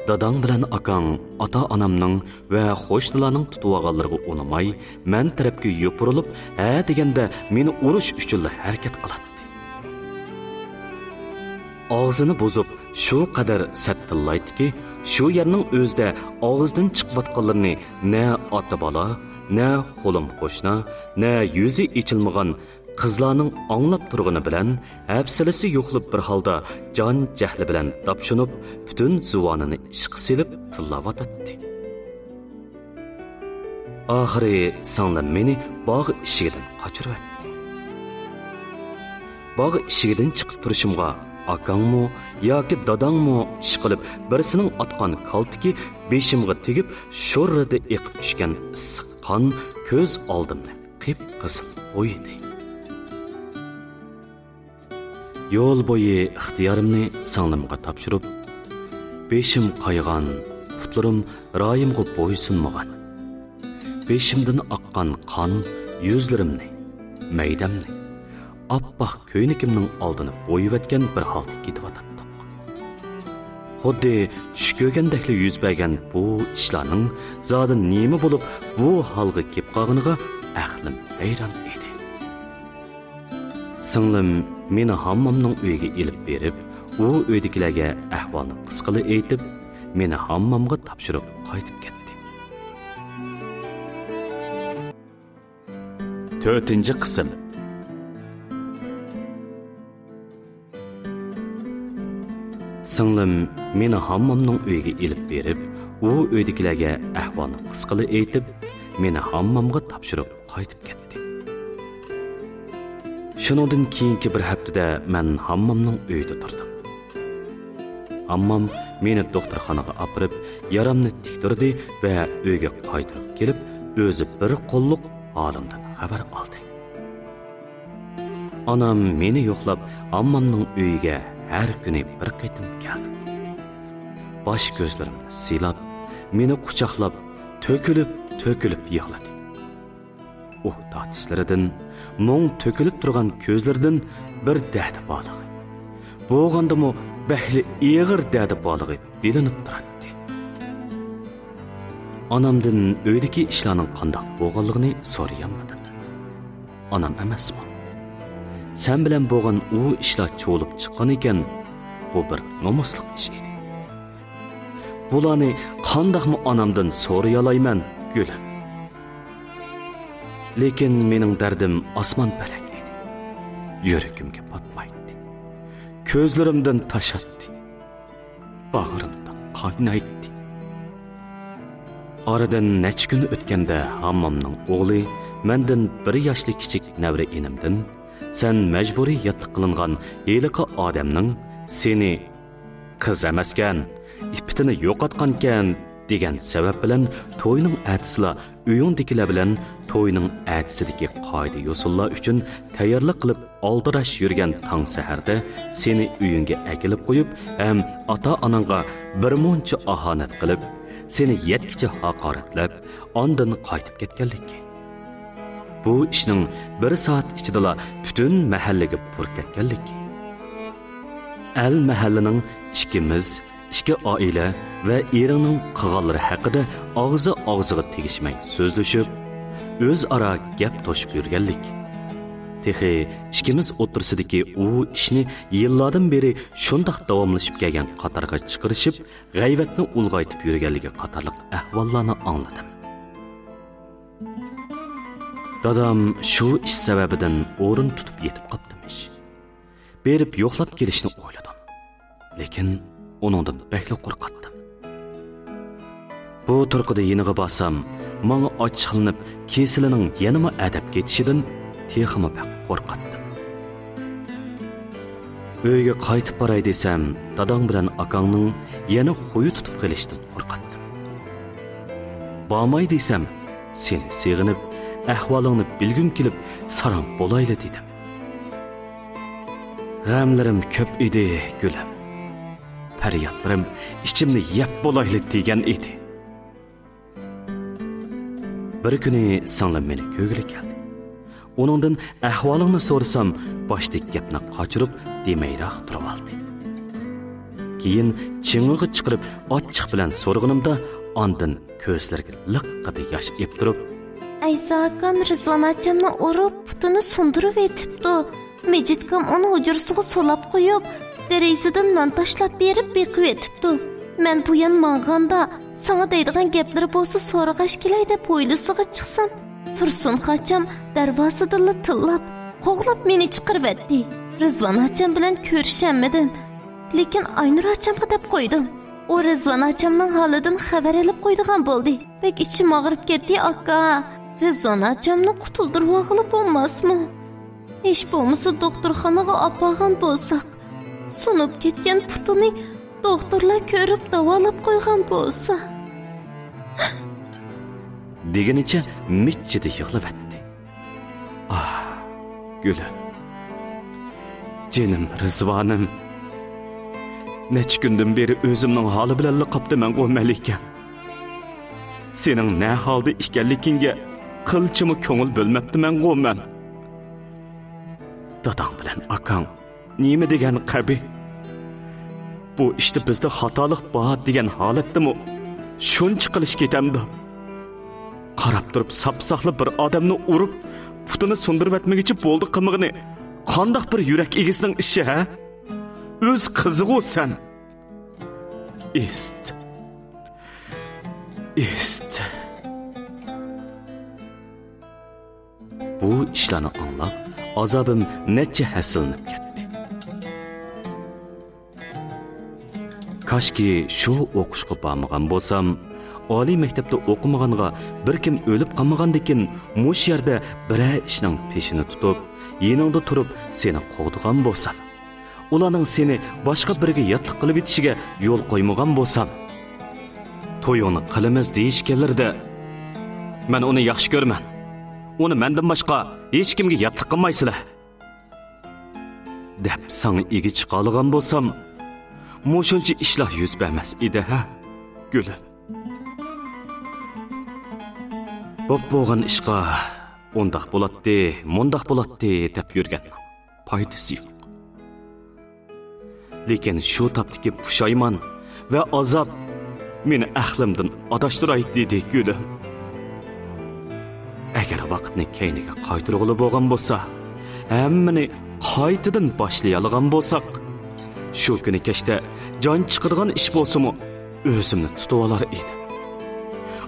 داداڭ بىلەن ئاكاڭ ئاتا-ئانامنىڭ ۋە قوشنىلارنىڭ تۇتۇۋالغانلىرىغا ئۇنىماي، مەن تەرەپكە يوپۇرۇلۇپ، ھە دېگەندە مېنى ئۇرۇش ئۈچۈنلا ھەرىكەت قىلاتتى. ئاغزىنى بۇزۇپ، شۇ قەدەر سەت تىللايتتىكى، شۇ يەرنىڭ ئۆزىدە ئاغزىدىن چىقىۋاتقانلىرىنى نە ئاتا-بالا، نە قولۇم-قوشنا، نە يۈزى ئېچىلمىغان قىزلارنىڭ ئاڭلاپ تۇرغىنى بىلەن، ھەپسىلىسى يوقلاپ بىر ھالدا جان-جەھلى بىلەن داپشۇنۇپ، پۈتۈن زۇۋانىنى ئىشقا سېلىپ تىللاۋاتاتتى. ئاخىرى سىڭلىم مېنى باغ ئىشىكىدىن قاچۇرۇۋەتتى. باغ ئىشىكىدىن چىقىپ تۇرۇشۇمغا ئاكاڭمۇ ياكى داداڭمۇ ئىشقىلىپ بىرسىنىڭ ئاتقان كالتىكى بېشىمغا تېگىپ، شوررىدە ئېقىپ چۈشكەن ئىسسىق قان كۆز ئالدىمنى قىپقىزىل بويىدى. يول بويى ئىختىيارىمنى سىڭلىمغا تاپشۇرۇپ، بېشىم قايغان، پۇتلىرىم رايىمغا بويسۇنمىغان. بېشىمدىن ئاققان قان يۈزلىرىمنى، مەيدەمنى، ئاپئاق كۆينىكىمنىڭ ئالدىنى بويىۋەتكەن بىر ھالدا كېتىۋاتاتتۇق. خۇددى چۈش كۆرگەندەكلا يۈز بەرگەن بۇ ئىشلارنىڭ زادى نېمە بولۇپ، بۇ ھالغا كېلىپ قالغىنىغا ئەقلىم ھەيران ئىدى. سىڭلىم مېنى ھاممامنىڭ ئۆيىگە ئېلىپ بېرىپ، ئۇ ئۆيدىكىلەرگە ئەھۋالنى قىسقىلا ئېيتىپ، مېنى ھاممامغا تاپشۇرۇپ قايتىپ كەتتى. تۆتىنچى قىسىم. سىڭلىم مېنى ھاممامنىڭ ئۆيىگە ئېلىپ بېرىپ، ئۇ ئۆيدىكىلەرگە ئەھۋالنى قىسقىلا ئېيتىپ، مېنى ھاممامغا تاپشۇرۇپ قايتىپ كەتتى. شۇنىڭدىن كېيىنكى بىر ھەپتىدە مەن ھاممامنىڭ ئۆيىدە تۇردۇم. ھاممام مېنى دوختۇرخانىغا ئاپىرىپ، يارامنى تىكتۈردى ۋە ئۆيگە قايتۇرۇپ كېلىپ، ئۆزى بىر قوللۇق ھالىمدىن خەۋەر ئالدى. ئانام مېنى يوقلاپ، ھاممامنىڭ ئۆيىگە ھەر كۈنى بىر قېتىم كەلدى. باش كۆزلىرىمنى سىلاپ، مېنى قۇچاقلاپ، تۆكۈلۈپ، تۆكۈلۈپ يىغلىدى. ئۇھ تارتىشلىرىدىن، مۇڭ تۆكۈلۈپ تۇرغان كۆزلىرىدىن بىر دەردى بارلىقى، بولغاندىمۇ بەكلا ئېغىر دەردى بارلىقى بىلىنىپ تۇراتتى. ئانامدىن ئۆيدىكى ئىشلارنىڭ قانداق بولغانلىقىنى سورىيالمىدىم. ئانام ئەمەسمۇ؟ سەن بىلەن بولغان ئۇ ئىشلار چۇۋۇلۇپ چىققان ئىكەن، بۇ بىر نومۇسلۇق ئىش ئىدى. بۇلارنى قانداقمۇ ئانامدىن سورىيالايمەن، گۈلۈم؟ لېكىن مېنىڭ دەردىم ئاسمان پەلەك ئىدى. يۈرىكىمگە پاتمايتتى. كۆزلىرىمدىن تاشاتتى. باغرىمدا قاينايتتى. ئارىدىن نەچچە كۈن ئۆتكەندە ھاممامنىڭ ئوغلى مەندىن بىر ياشلا كىچىك نەۋرە ئىنىمدىن، «سەن مەجبۇرىي ياتلىق قىلىنغان ھېلىقى ئادەمنىڭ سېنى، قىز ئەمەسكەن، ئىپپىتىنى يوقاتقانكەن» دېگەن سەۋەب بىلەن توينىڭ ئەتىسىلا ئۆيۈڭدىكىلەر بىلەن توينىڭ ئەتىسىدىكى قائىدە-يوسۇنلار ئۈچۈن تەييارلىق قىلىپ ئالدىراش يۈرگەن تاڭ سەھەردە سېنى ئۆيۈڭگە ئەكېلىپ قويۇپ ھەم ئاتا-ئاناڭغا بىر مۇنچە ئاھانەت قىلىپ، سېنى يەتكىچە ھاقارەتلەپ، ئاندىن قايتىپ كەتكەنلىكى. بۇ ئىشنىڭ بىر سائەت ئىچىدىلا پۈتۈن مەھەللىگە پۇر كەتكەنلىكى. ئەل مەھەللىنىڭ ئىككىمىز، ئىككى ئائىلە ۋە ئېرىڭنىڭ قىلغانلىرى ھەققىدە ئاغزى ئاغزىغا تېگىشمەي سۆزلىشىپ، ئۆزئارا گەپ توشۇپ يۈرگەنلىك. تېخى ئىككىمىز ئوتتۇرىسىدىكى ئۇ ئىشنى يىللاردىن بېرى شۇنداق داۋاملىشىپ كەلگەن قاتارغا چىقىرىشىپ، غەيۋەتنى ئۇلغايتىپ يۈرگەنلىكى قاتارلىق ئەھۋاللارنى ئاڭلىدىم. دادام شۇ ئىش سەۋەبىدىن ئورۇن تۇتۇپ يېتىپ قاپتىمىش. بېرىپ يوقلاپ كېلىشنى ئويلىدىم. لېكىن ئۇنىڭدىن بەكلا قورقاتتىم. بۇ تۇرقىدا يېنىغا بارسام، ماڭا ئاچچىقلىنىپ، كېسىلىنىڭ يەنىمۇ ئەدەپ كېتىشىدىن تېخىمۇ بەك قورقاتتىم. ئۆيگە قايتىپ باراي دېسەم، داداڭ بىلەن ئاكاڭنىڭ يەنە خۇيى تۇتۇپ قېلىشىدىن قورقاتتىم. بارماي دېسەم، سېنى سېغىنىپ، ئەھۋالىڭنى بىلگۈم كېلىپ، ساراڭ بولايلى دېدىم. غەملىرىم كۆپ ئىدى، گۈلۈم. پەريادلىرىم ئىچىمنى يەپ بولايلى دېگەن ئىدى. بىر كۈنى سىڭلىم مېنى كۆرگىلى كەلدى. ئۇنىڭدىن ئەھۋالىڭنى سورىسام، باشتىكى گەپنى قاچۇرۇپ، دېمەيراق تۇرۇۋالدى. كېيىن چىڭىغا چىقىرىپ، ئاچچىق بىلەن سورىغىنىمدا، ئاندىن كۆزلىرىگە لىققىدە ياش ئېلىپ تۇرۇپ، ئەيسا ئاكام رىزۋان ئاچامنى ئۇرۇپ، پۇتىنى سۇندۇرۇۋېتىپتۇ. مىجىتكام ئۇنى ھۇجرىسىغا سولاپ قويۇپ، دېرىزىدىن نان تاشلاپ بېرىپ بېقىۋېتىپتۇ. مەن بۇيان ماڭغاندا، ساڭا دەيدىغان گەپلىرى بولسا سورىغاچ كېلەي دەپ ھويلىسىغا چىقسام، تۇرسۇن ئاچام دەرۋازىدىنلا تىللاپ، قوغلاپ مېنى چىقىرىۋەتتى. رىزۋان ئاچام بىلەن كۆرۈشەلمىدىم. لېكىن ئاينۇر ئاچامغا دەپ قويدۇم. ئۇ رىزۋان ئاچامنىڭ ھالىدىن خەۋەر ئېلىپ قويىدىغان بولدى. بەك ئىچىم ئاغرىپ كەتتى، ئاكا. رىزۋان ئاچامنى قۇتۇلدۇرۇۋالغىلى بولماسمۇ؟ ھېچ بولمىسا دوختۇرخانىغا ئاپارغان بولساق، سۇنۇپ كەتكەن پۇتىنى دوختۇرلار كۆرۈپ داۋالاپ قويغان بولسا. دېگىنىچە مىچچىدە يىغلىۋەتتى. ئاھ، گۈلۈم. جېنىم رىزۋانىم. نەچچە كۈندىن بېرى ئۆزۈمنىڭ ھالى بىلەنلا قاپتىمەنغۇ، مەلىكەم. سېنىڭ نە ھالدا ئىكەنلىكىڭگە قىلچىمۇ كۆڭۈل بۆلمەپتىمەنغۇ مەن. داداڭ بىلەن ئاكاڭ نېمە دېگەن قەبىھ. بۇ ئىشتا بىزدە خاتالىق بار دېگەن ھالەتتىمۇ شۇنچە قىلىش كېتەمدۇ؟ قاراپ تۇرۇپ ساپساقلا بىر ئادەمنى ئۇرۇپ، پۇتىنى سۇندۇرۇۋەتمىگۈچە بولدى قىلمىغىنى قانداق بىر يۈرەك ئىگىسىنىڭ ئىشى، ھە؟ ئۆز قىزىغۇ سەن. ئىست. ئىست. بۇ ئىشلارنى ئاڭلاپ، ئازابىم نەچچە ھەسسىلىنىپ كەتتى. كاشكى شۇ ئوقۇشقا بارمىغان بولسام، ئالىي مەكتەپتە ئوقۇمىغانغا بىر كىم ئۆلۈپ قالمىغاندىكىن، مۇشۇ يەردە بىرەر ئىشنىڭ پېشىنى تۇتۇپ، يېنىڭدا تۇرۇپ سېنى قوغدىغان بولسام، ئۇلارنىڭ سېنى باشقا بىرىگە ياتلىق قىلىۋېتىشىگە يول قويمىغان بولسام، تويۇڭنى قىلىمىز دېيىشكەنلىرىدە، مەن ئۇنى ياخشى كۆرىمەن. ئۇنى مەندىن باشقا ھېچكىمگە ياتلىق قىلمايسىلەر، دەپ ساڭا ئىگە چىقالىغان بولسام، مۇشۇنچە ئىشلار يۈز بەرمەس ئىدى، ھە، گۈلۈم؟ بوپ بولغان ئىشقا ئۇنداق بولاتتى، مۇنداق بولاتتى دەپ يۈرگەننىڭ پايدىسى يوق. لېكىن شۇ تاپتىكى پۇشايمان ۋە ئازاب مېنى ئەقلىمدىن ئاداشتۇراي دېدى، گۈلۈم. ئەگەر ۋاقىتنى كەينىگە قايتۇرغىلى بولغان بولسا، ھەممىنى قايتىدىن باشلىيالىغان بولساق، شۇ كۈنى كەچتە جان چىقىدىغان ئىش بولسىمۇ، ئۆزۈمنى تۇتۇۋالار ئىدىم.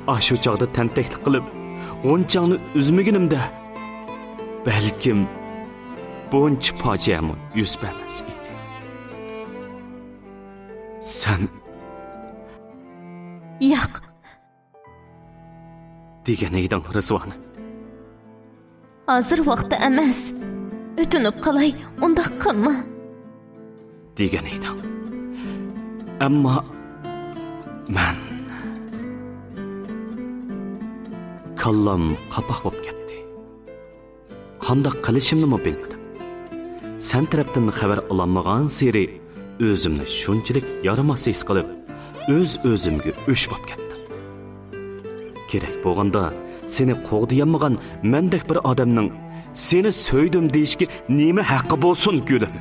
ئاشۇ چاغدا تەنتەكلىك قىلىپ، غۇنچاڭنى ئۈزمىگىنىمدە، بەلكىم بۇنچە پاجىئەمۇ يۈز بەرمەس ئىدى. سەن ياق. دېگەن ئىدىڭ، رىزۋانە. ھازىر ۋاقتى ئەمەس. ئۆتۈنۈپ قالاي، ئۇنداق قىلما. دېگەن ئىدىڭ. ئەمما مەن، كاللام قاپاق بولۇپ كەتتى. قانداق قىلىشىمنىمۇ بىلمىدىم. سەن تەرەپتىن خەۋەر ئالالمىغانسېرى ئۆزۈمنى شۇنچىلىك يارىماس ھېس قىلىپ، ئۆز-ئۆزۈمگە ئۆچ بولۇپ كەتتىم. كېرەك بولغاندا سېنى قوغدىيالمىغان مەندەك بىر ئادەمنىڭ سېنى سۆيدۈم دېيىشكە نېمە ھەققى بولسۇن، گۈلۈم؟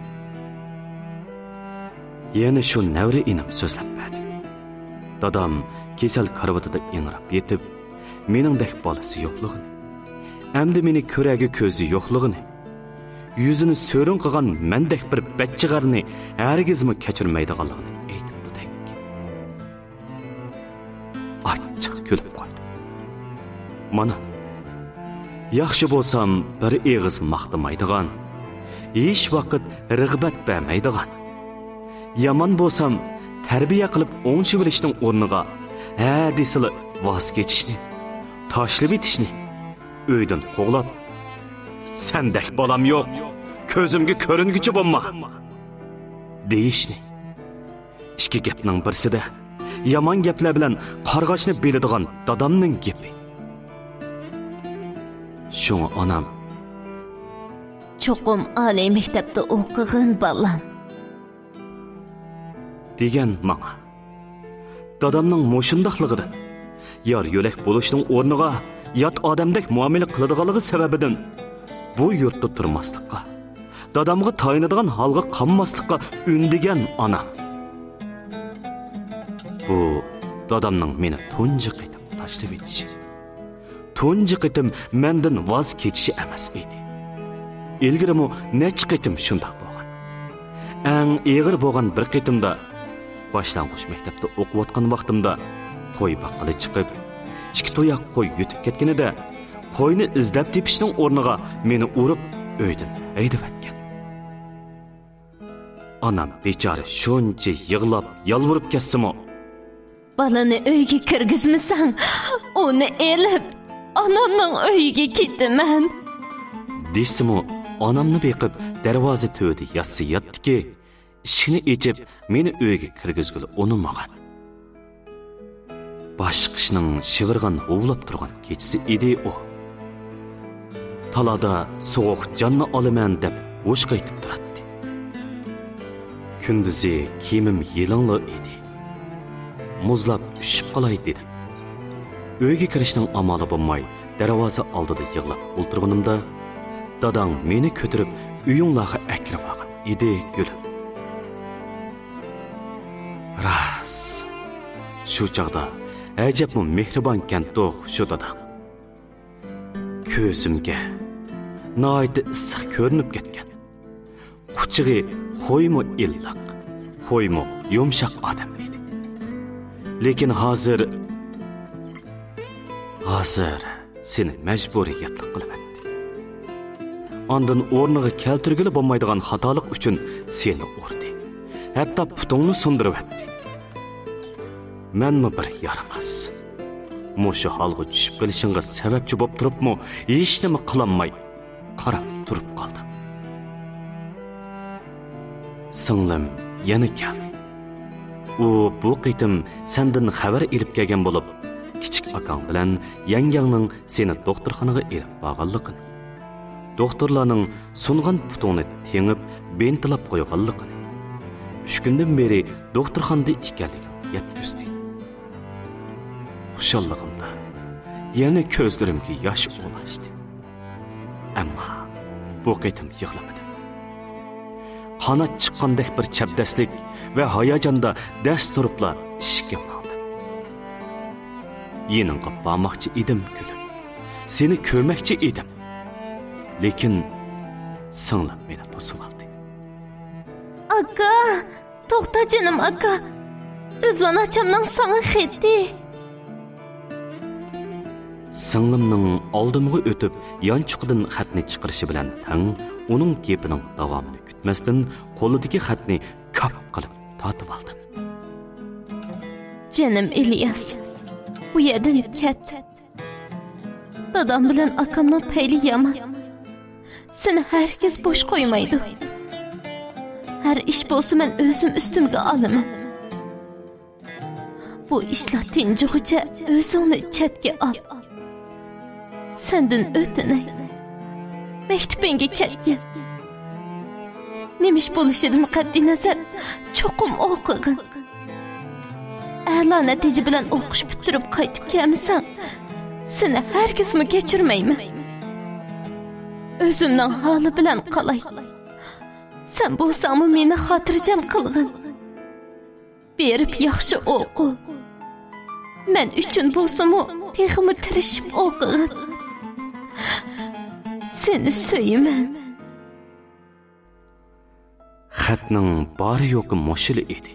يەنە شۇ نەۋرە ئىنىم سۆزلەپ بەردى. دادام كېسەل كارىۋىتىدا ئىڭراپ يېتىپ، مېنىڭدەك بالىسى يوقلۇغىنى، ئەمدى مېنى كۆرەرگە كۆزى يوقلۇغىنى، يۈزىنى سۆرۈن قىلغان مەندەك بىر بەچچىغارنى ھەرگىزمۇ كەچۈرمەيدىغانلىقىنى ئېيتىپتۇ دەك. ئاچچىق كۈلۈپ قويدۇم. مانا، ياخشى بولسام بىر ئېغىز ماختىمايدىغان، ھېچ ۋاقىت رىغبەت بەرمەيدىغان، يامان بولسام تەربىيە قىلىپ ئوڭشىۋېلىشنىڭ ئورنىغا ھە دېسىلا ۋاز كېچىشنى، تاشلىۋېتىشنى، ئۆيدىن قوغلاپ، «سەندەك بالام يوق، كۆزۈمگە كۆرۈنگۈچى بولما» دېيىشنى. ئىككى گەپنىڭ بىرسىدە يامان گەپلەر بىلەن قارغاشنى بىلىدىغان دادامنىڭ گېپى. شۇڭا ئانام، «چوقۇم ئالىي مەكتەپتە ئوقۇغىن، بالام» دېگەن ماڭا. دادامنىڭ مۇشۇنداقلىقىدىن، يار يۆلەك بولۇشنىڭ ئورنىغا يات ئادەمدەك مۇئامىلە قىلىدىغانلىقى سەۋەبىدىن بۇ يۇرتتا تۇرماسلىققا، دادامغا تايىنىدىغان ھالغا قالماسلىققا ئۈندىگەن ئانام. بۇ دادامنىڭ مېنى تۇنجى قېتىم تاشلىۋېتىشى. تۇنجى قېتىم مەندىن ۋاز كېچىشى ئەمەس ئىدى. ئىلگىرىمۇ نەچچە قېتىم شۇنداق بولغان. ئەڭ ئېغىر بولغان بىر قېتىمدا، باشلانغۇچ مەكتەپتە ئوقۇۋاتقان ۋاقتىمدا قوي باققىلى چىقىپ، ئىككى تۇياق قوي يۈتۈپ كەتكىنىدە، قوينى ئىزدەپ تېپىشنىڭ ئورنىغا مېنى ئۇرۇپ، ئۆيدىن ھەيدىۋەتكەن. ئانام بىچارە شۇنچە يىغلاپ، يالۋۇرۇپ كەتسىمۇ، «بالىنى ئۆيگە كىرگۈزمىسەڭ، ئۇنى ئېلىپ، ئانامنىڭ ئۆيىگە كېتىمەن» دېسىمۇ، ئانامنى بېقىپ، دەرۋازا تۈۋىدە ياتسا ياتتىكى، ئىشىكنى ئېچىپ، مېنى ئۆيگە كىرگۈزگىلى ئۇنىمىغان. باش قىشنىڭ شىۋىرغان ھۇۋلاپ تۇرغان كېچىسى ئىدى ئۇ. تالادا سوغۇق جاننى ئالىمەن دەپ ھوشقا يېتىپ تۇراتتى. كۈندۈزى كىيىمىم يېلىڭلا ئىدى. مۇزلاپ ئۈششۈپ قالاي دېدىم. ئۆيگە كىرىشنىڭ ئامالى بولماي، دەرۋازا ئالدىدا يىغلاپ ئولتۇرغىنىمدا، داداڭ مېنى كۆتۈرۈپ ئۆيۈڭلارغا ئەكىرىۋالغان ئىدى، گۈلۈم. راست، شۇ چاغدا ئەجەبمۇ مېھرىبانكەنتۇق شۇ داداڭ. كۆزۈمگە ناھايىتى ئىسسىق كۆرۈنۈپ كەتكەن، قۇچىقى خويمۇ ئىللىق، خويمۇ يۇمشاق ئادەم ئىدى. لېكىن ھازىر، ھازىر سېنى مەجبۇرىي ياتلىق قىلىۋەتتى. ئاندىن ئورنىغا كەلتۈرگىلى بولمايدىغان خاتالىق ئۈچۈن سېنى ئۇردى، ھەتتا پۇتۇڭنى سۇندۇرۇۋەتتى. مەنمۇ بىر يارىماس، مۇشۇ ھالغا چۈشۈپ قېلىشىڭغا سەۋەبچى بولۇپ تۇرۇپمۇ ھېچنېمە قىلالماي قاراپ تۇرۇپ قالدىم. سىڭلىم يەنە كەلدى. ئۇ بۇ قېتىم سەندىن خەۋەر ئېلىپ كەلگەن بولۇپ، كىچىك ئاكاڭ بىلەن يەڭگەڭنىڭ سېنى دوختۇرخانىغا ئېلىپ بارغانلىقىنى، دوختۇرلارنىڭ سۇنغان پۇتۇڭنى تېڭىپ بىنتىلاپ قويغانلىقىنى، ئۈچ كۈندىن بېرى دوختۇرخانىدا ئىكەنلىكىڭنى يەتكۈزدى. خۇشاللىقىمدا يەنە كۆزلىرىمگە ياش ئولاشتى. ئەمما بۇ قېتىم يىغلىمىدىم. قانات چىققاندەك بىر چەبدەسلىك ۋە ھاياجاندا دەس تۇرۇپلا ئىشىككە ماڭدىم. يېنىڭغا بارماقچى ئىدىم، گۈلۈم. سېنى كۆرمەكچى ئىدىم. لېكىن سىڭلىم مېنى توسۇۋالدى. ئاكا! توختا، جېنىم ئاكا. رىزۋان ئاچامنىڭ ساڭا خېتى. سىڭلىمنىڭ ئالدىمغا ئۆتۈپ، يانچۇقىدىن خەتنى چىقىرىشى بىلەن تەڭ، ئۇنىڭ گېپىنىڭ داۋامىنى كۈتمەستىن، قولىدىكى خەتنى كاپ قىلىپ تارتىۋالدىم. جېنىم ئىلياس، بۇ يەردىن كەت. دادام بىلەن ئاكامنىڭ پەيلى يامان. سېنى ھەرگىز بوش قويمايدۇ. ھەر ئىش بولسا مەن ئۆزۈم ئۈستۈمگە ئالىمەن. بۇ ئىشلار تىنجىغۇچە ئۆزۈڭنى چەتكە ئال. سەندىن ئۆتۈنەي. مەكتىپىڭگە كەتكىن. نېمە ئىش بولۇشىدىن قەتئىينەزەر، چوقۇم ئوقۇغىن. ئەلا نەتىجە بىلەن ئوقۇش پۈتتۈرۈپ قايتىپ كەلمىسەڭ، سېنى ھەرگىزمۇ كەچۈرمەيمەن. ئۆزۈمنىڭ ھالى بىلەن قالاي. سەن بولساڭمۇ مېنى خاتىرجەم قىلغىن. بېرىپ ياخشى ئوقۇ. مەن ئۈچۈن بولسىمۇ، تېخىمۇ تىرىشىپ ئوقۇغىن. سېنى سۆيىمەن. خەتنىڭ بارى يوقى مۇشۇلا ئىدى.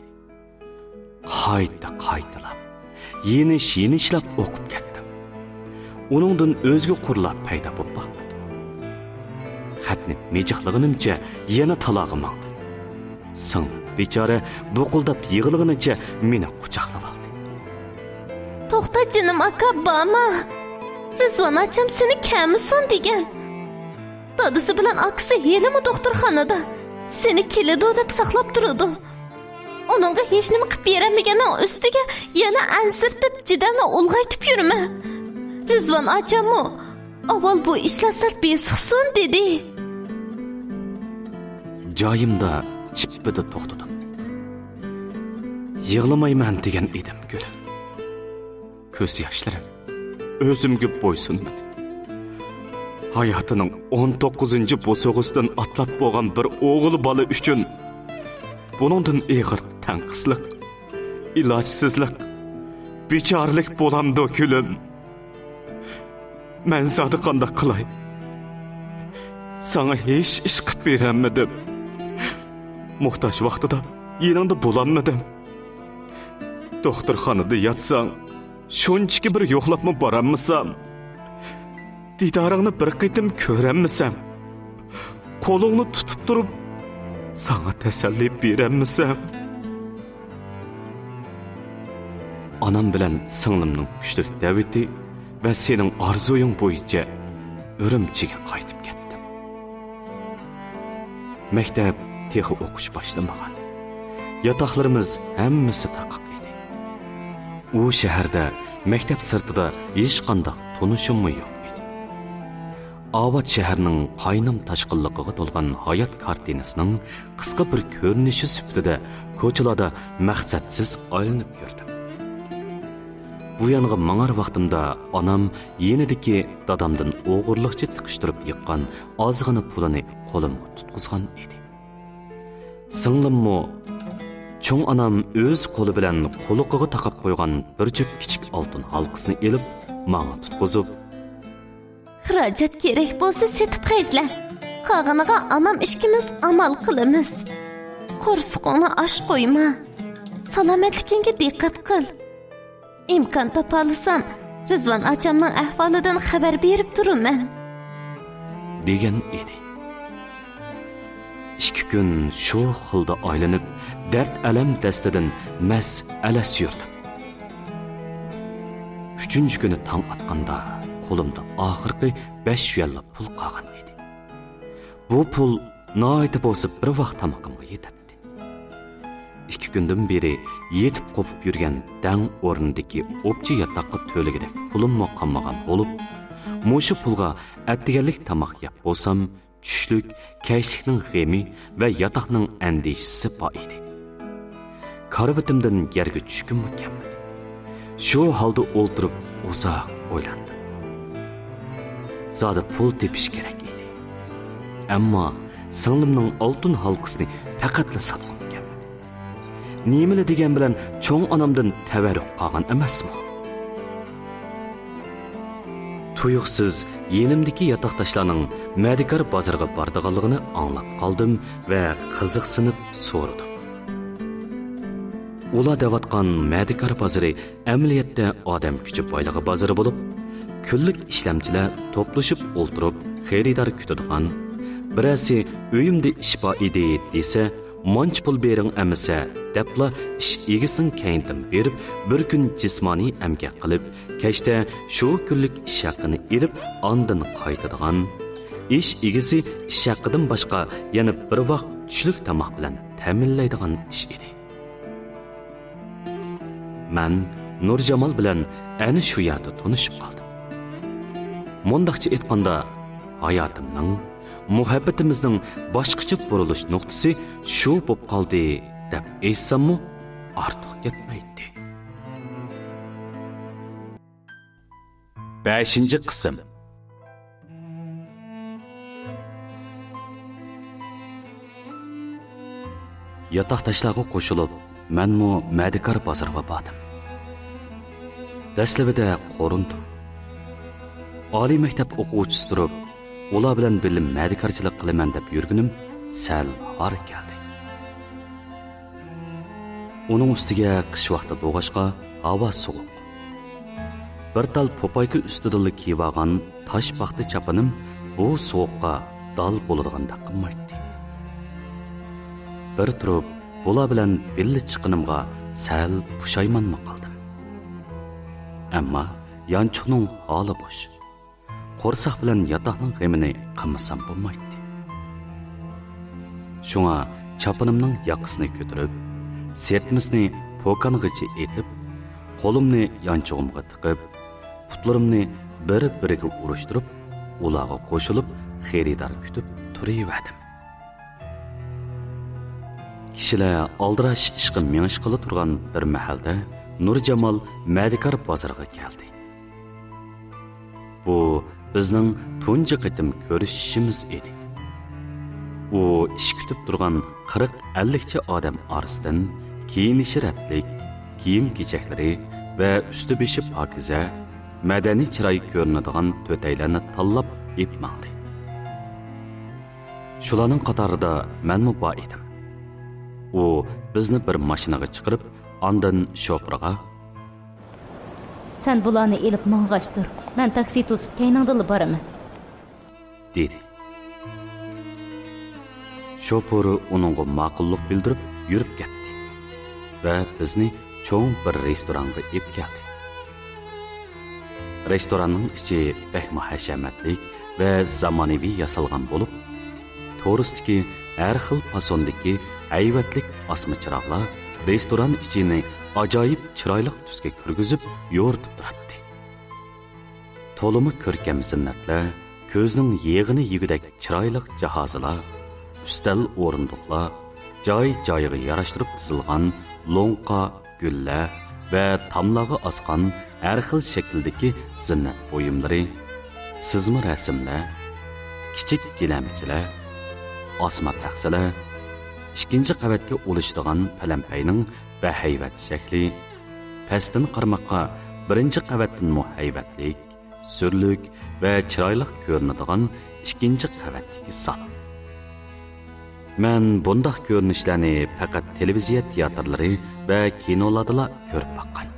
قايتا قايتىلاپ، يېنىش يېنىشلاپ ئوقۇپ كەتتىم. ئۇنىڭدىن ئۆزگە قۇرلار پەيدا بولۇپ باقمىدى. خەتنى مىجىقلىغىنىمچە يەنە تالاغا ماڭدىم. سىڭلىم بىچارە بۇقۇلداپ يىغلىغىنىچە مېنى قۇچاقلىۋالدى. توختا جېنىم ئاكا، بارما. رىزۋان ئاچام سېنى كەلمىسۇن دېگەن. دادىسى بىلەن ئاكىسى ھېلىمۇ دوختۇرخانىدا. سېنى كېلىدۇ دەپ ساقلاپ تۇرىدۇ. ئۇنىڭغا ھېچنېمە قىلىپ بېرەلمىگەننىڭ ئۈستىگە يەنە ئەنسىرىتىپ، جېدەلنى ئۇلغايتىپ يۈرمە. رىزۋان ئاچاممۇ ئاۋۋال بۇ ئىشلار سەل بېسىقسۇن دېدى. جايىمدا چىپپىدە توختىدىم. يىغلىمايمەن دېگەن ئىدىم، گۈلۈم. كۆز ياشلىرىم ئۆزۈمگە بويسۇنمىدى. ھاياتىنىڭ ئون توققۇزىنچى بوسۇغىسىدىن ئاتلاپ بولغان بىر ئوغۇل بالا ئۈچۈن بۇنىڭدىن ئېغىر تەڭقىسلىق، ئىلاجسىزلىق، بىچارىلىك بولامدۇ، گۈلۈم؟ مەن زادى قانداق قىلاي؟ ساڭا ھېچ ئىش قىلىپ بېرەلمىدىم. موھتاج ۋاقتىدا يېنىڭدا بولالمىدىم. دوختۇرخانىدا ياتساڭ، شۇنچىكى بىر يوقلاپمۇ بارالمىسام، دىدارىڭنى بىر قېتىم كۆرەلمىسەم، قولۇڭنى تۇتۇپ تۇرۇپ ساڭا تەسەللى بېرەلمىسەم. ئانام بىلەن سىڭلىمنىڭ كۈچلۈك دەۋىتى ۋە سېنىڭ ئارزۇيۇڭ بويىچە ئۈرۈمچىگە قايتىپ كەتتىم. مەكتەپ تېخى ئوقۇش باشلىمىغان. ياتاقلىرىمىز ھەممىسى تاقاق ئىدى. ئۇ شەھەردە مەكتەپ سىرتىدا ھېچقانداق تونۇشۇممۇ يوق ئىدى. ئاۋات شەھەرنىڭ قاينام تاشقىنلىقىغا تولغان ھايات كارتىنىسىنىڭ قىسقا بىر كۆرۈنۈشى سۈپىتىدە كوچىلاردا مەقسەتسىز ئايلىنىپ يۈردۈم. بۇ يانغا ماڭار ۋاقتىمدا ئانام يېنىدىكى دادامدىن ئوغرىلىقچە تىقىشتۇرۇپ يىغقان ئازغىنە پۇلىنى قولۇمغا تۇتقۇزغان ئىدى. سىڭلىممۇ چوڭ ئانام ئۆز قولى بىلەن قۇلىقىغا تاقاپ قويغان بىر جۈپ كىچىك ئالتۇن ھالقىسىنى ئېلىپ، ماڭا تۇتقۇزۇپ، خىراجەت كېرەك بولسا سېتىپ خەجلە. قالغىنىغا ئانام ئىككىمىز ئامال قىلىمىز. قورسىقىڭنى ئاچ قويما. سالامەتلىكىڭگە دىققەت قىل. ئىمكان تاپالىسام، رىزۋان ئاچامنىڭ ئەھۋالىدىن خەۋەر بېرىپ تۇرىمەن، دېگەن ئىدى. ئىككى كۈن شۇ خىلدا ئايلىنىپ، دەرد-ئەلەم دەستىدىن مەس-ئەلەس يۈردۈم. ئۈچىنچى كۈنى تاڭ ئاتقاندا، قولۇمدا ئاخىرقى بەش يۈەنلا پۇل قالغان ئىدى. بۇ پۇل ناھايىتى بولسا بىر ۋاق تامىقىمغا يېتەتتى. ئىككى كۈندىن بېرى يېتىپ قوپۇپ يۈرگەن دەڭ ئورنىدىكى ئوپچە ياتاققا تۆلىگۈدەك پۇلۇممۇ قالمىغان بولۇپ، مۇشۇ پۇلغا ئەتىگەنلىك تاماق يەپ بولسام، چۈشلۈك، كەچلىكنىڭ غېمى ۋە ياتاقنىڭ ئەندىشىسى بار ئىدى. كارىۋىتىمدىن يەرگە چۈشكۈممۇ كەلمىدى. شۇ ھالدا ئولتۇرۇپ ئۇزاق ئويلاندىم. زادى پۇل تېپىش كېرەك ئىدى. ئەمما سىڭلىمنىڭ ئالتۇن ھالقىسىنى پەقەتلا ساتقۇم كەلمىدى. نېمىلا دېگەن بىلەن چوڭ ئانامدىن تەۋەررۈك قالغان ئەمەسمۇ؟ تۇيۇقسىز يېنىمدىكى ياتاقداشلارنىڭ مەدىكار بازىرىغا بارىدىغانلىقىنى ئاڭلاپ قالدىم ۋە قىزىقسىنىپ سورىدىم. ئۇلار دەۋاتقان مەدىكار بازىرى ئەمەلىيەتتە ئادەم كۈچى بايلىقى بازىرى بولۇپ، كۈنلۈك ئىشلەمچىلەر توپلىشىپ ئولتۇرۇپ خېرىدار كۈتىدىغان، بىرەرسى ئۆيۈمدە ئىش بار ئىدى دېسە، مانچە پۇل بېرىڭ ئەمىسە دەپلا ئىش ئىگىسىنىڭ كەينىدىن بېرىپ، بىر كۈن جىسمانىي ئەمگەك قىلىپ، كەچتە شۇ كۈنلۈك ئىش ھەققىنى ئېلىپ، ئاندىن قايتىدىغان، ئىش ئىگىسى ئىش ھەققىدىن باشقا يەنە بىر ۋاق چۈشلۈك تاماق بىلەن تەمىنلەيدىغان ئىش ئىدى. مەن نۇرجامال بىلەن ئەنە شۇ يەردە تونۇشۇپ قالدىم. مۇنداقچە ئېيتقاندا، ھاياتىمنىڭ، مۇھەببىتىمىزنىڭ باشقىچە بۇرۇلۇش نۇقتىسى شۇ بوپ قالدى دەپ ئېيتساممۇ ئارتۇق كەتمەيتتى. بەشىنچى قىسىم. ياتاقداشلارغا قوشۇلۇپ، مەنمۇ مەدىكار بازىرىغا باردىم. دەسلىپىدە قورۇندۇم. ئالىي مەكتەپ ئوقۇغۇچىسى تۇرۇپ، ئۇلار بىلەن بىللە مەدىكارچىلىق قىلىمەن دەپ يۈرگىنىم سەل ھار كەلدى. ئۇنىڭ ئۈستىگە قىش ۋاقتى بولغاچقا، ھاۋا سوغۇق. بىر تال پوپايكا ئۈستىدىنلا كىيىۋالغان تاش پاختا چاپىنىم بۇ سوغۇققا دال بولىدىغاندەك قىلمايتتى. بىر تۇرۇپ، بۇلار بىلەن بىللە چىققىنىمغا سەل پۇشايمانمۇ قىلدىم. ئەمما يانچۇقنىڭ ھالى بوش. قورساق بىلەن ياتاقنىڭ غېمىنى قىلمىسام بولمايتتى. شۇڭا چاپىنىمنىڭ ياقىسىنى كۆتۈرۈپ، سىرتمىسىنى پوكانغىچە ئېتىپ، قولۇمنى يانچۇقۇمغا تىقىپ، پۇتلىرىمنى بىر-بىرىگە ئۇرۇشتۇرۇپ، ئۇلارغا قوشۇلۇپ خېرىدار كۈتۈپ تۇرۇۋەردىم. كىشىلەر ئالدىراش ئىشقا مېڭىشقىلى تۇرغان بىر مەھەلدە نۇرجامال مەدىكار بازىرىغا كەلدى. بۇ بىزنىڭ تۇنجى قېتىم كۆرۈشۈشىمىز ئىدى. ئۇ ئىش كۈتۈپ تۇرغان قىرىق ئەللىكچە ئادەم ئارىسىدىن كىيىنىشى رەتلىك، كىيىم-كېچەكلىرى ۋە ئۈستى-بېشى پاكىزە، مەدەنىي چىراي كۆرۈنىدىغان تۆتەيلەننى تاللاپ ئېلىپ ماڭدى. شۇلارنىڭ قاتارىدا مەنمۇ بار ئىدىم. ئۇ بىزنى بىر ماشىنىغا چىقىرىپ، ئاندىن شوپۇرغا، سەن بۇلارنى ئېلىپ ماڭغاچ تۇر، مەن تاكسى توسۇپ كەينىڭدىنلا بارىمەن، دېدى. شوپۇر ئۇنىڭغا ماقۇللۇق بىلدۈرۈپ يۈرۈپ كەتتى ۋە بىزنى چوڭ بىر رېستورانغا ئېلىپ كەلدى. رېستوراننىڭ ئىچى بەكمۇ ھەشەمەتلىك ۋە زامانىۋى ياسالغان بولۇپ، تورۇستىكى ھەر خىل پاسوندىكى ھەيۋەتلىك ئاسما چىراغلار رېستوران ئىچىنى ئاجايىپ چىرايلىق تۈسكە كىرگۈزۈپ يورۇتۇپ تۇراتتى. تولىمۇ كۆركەم زىننەتلەر، كۆزنىڭ يېغىنى يېگۈدەك چىرايلىق جاھازلار، ئۈستەل ئورۇندۇقلار، جاي-جايىغا ياراشتۇرۇپ تىزىلغان لوڭقا، گۈللە ۋە تاملارغا ئاسقان ھەر خىل شەكىلدىكى زىننەت بۇيۇملىرى، سىزما رەسىملەر، كىچىك گىلەمچىلەر، ئاسما تەخسىلەر، ئىككىنچى قەۋەتكە ئۇلىشىدىغان پەلەمپەينىڭ بەھەيۋەت شەكلى، پەستىن قارىماققا بىرىنچى قەۋەتتىنمۇ ھەيۋەتلىك، سۈرلۈك ۋە چىرايلىق كۆرۈنىدىغان ئىككىنچى قەۋەتتىكى زال. مەن بۇنداق كۆرۈنۈشلەرنى پەقەت تېلېۋىزىيە تىياتىرلىرى ۋە كىنولاردىلا كۆرۈپ باققان.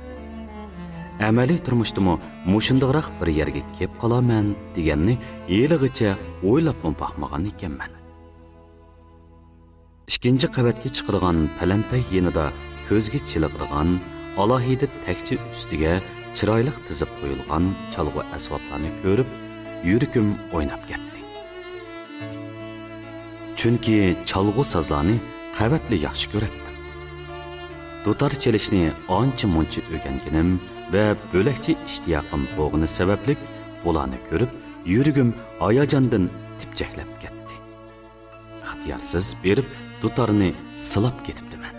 ئەمەلىي تۇرمۇشتىمۇ مۇشۇنداقراق بىر يەرگە كېلىپ قالارمەن دېگەننى ھېلىغىچە ئويلاپمۇ باقمىغان ئىكەنمەن. ئىككىنچى قەۋەتكە چىقىدىغان پەلەمپەي يېنىدا كۆزگە چېلىقىدىغان ئالاھىدە تەكچە ئۈستىگە چىرايلىق تىزىپ قويۇلغان چالغۇ ئەسۋابلارنى كۆرۈپ، يۈرىكىم ئويناپ كەتتى. چۈنكى چالغۇ سازلارنى قەۋەتلا ياخشى كۆرەتتىم. دۇتار چېلىشنى ئانچە-مۇنچە ئۆگەنگىنىم ۋە بۆلەكچە ئىشتىياقىم بولغىنى سەۋەبلىك، بۇلارنى كۆرۈپ، يۈرىكىم ھاياجاندىن تىپچەكلەپ كەتتى. ئىختىيارسىز بېرىپ دۇتارنى سىلاپ كېتىپتىمەن.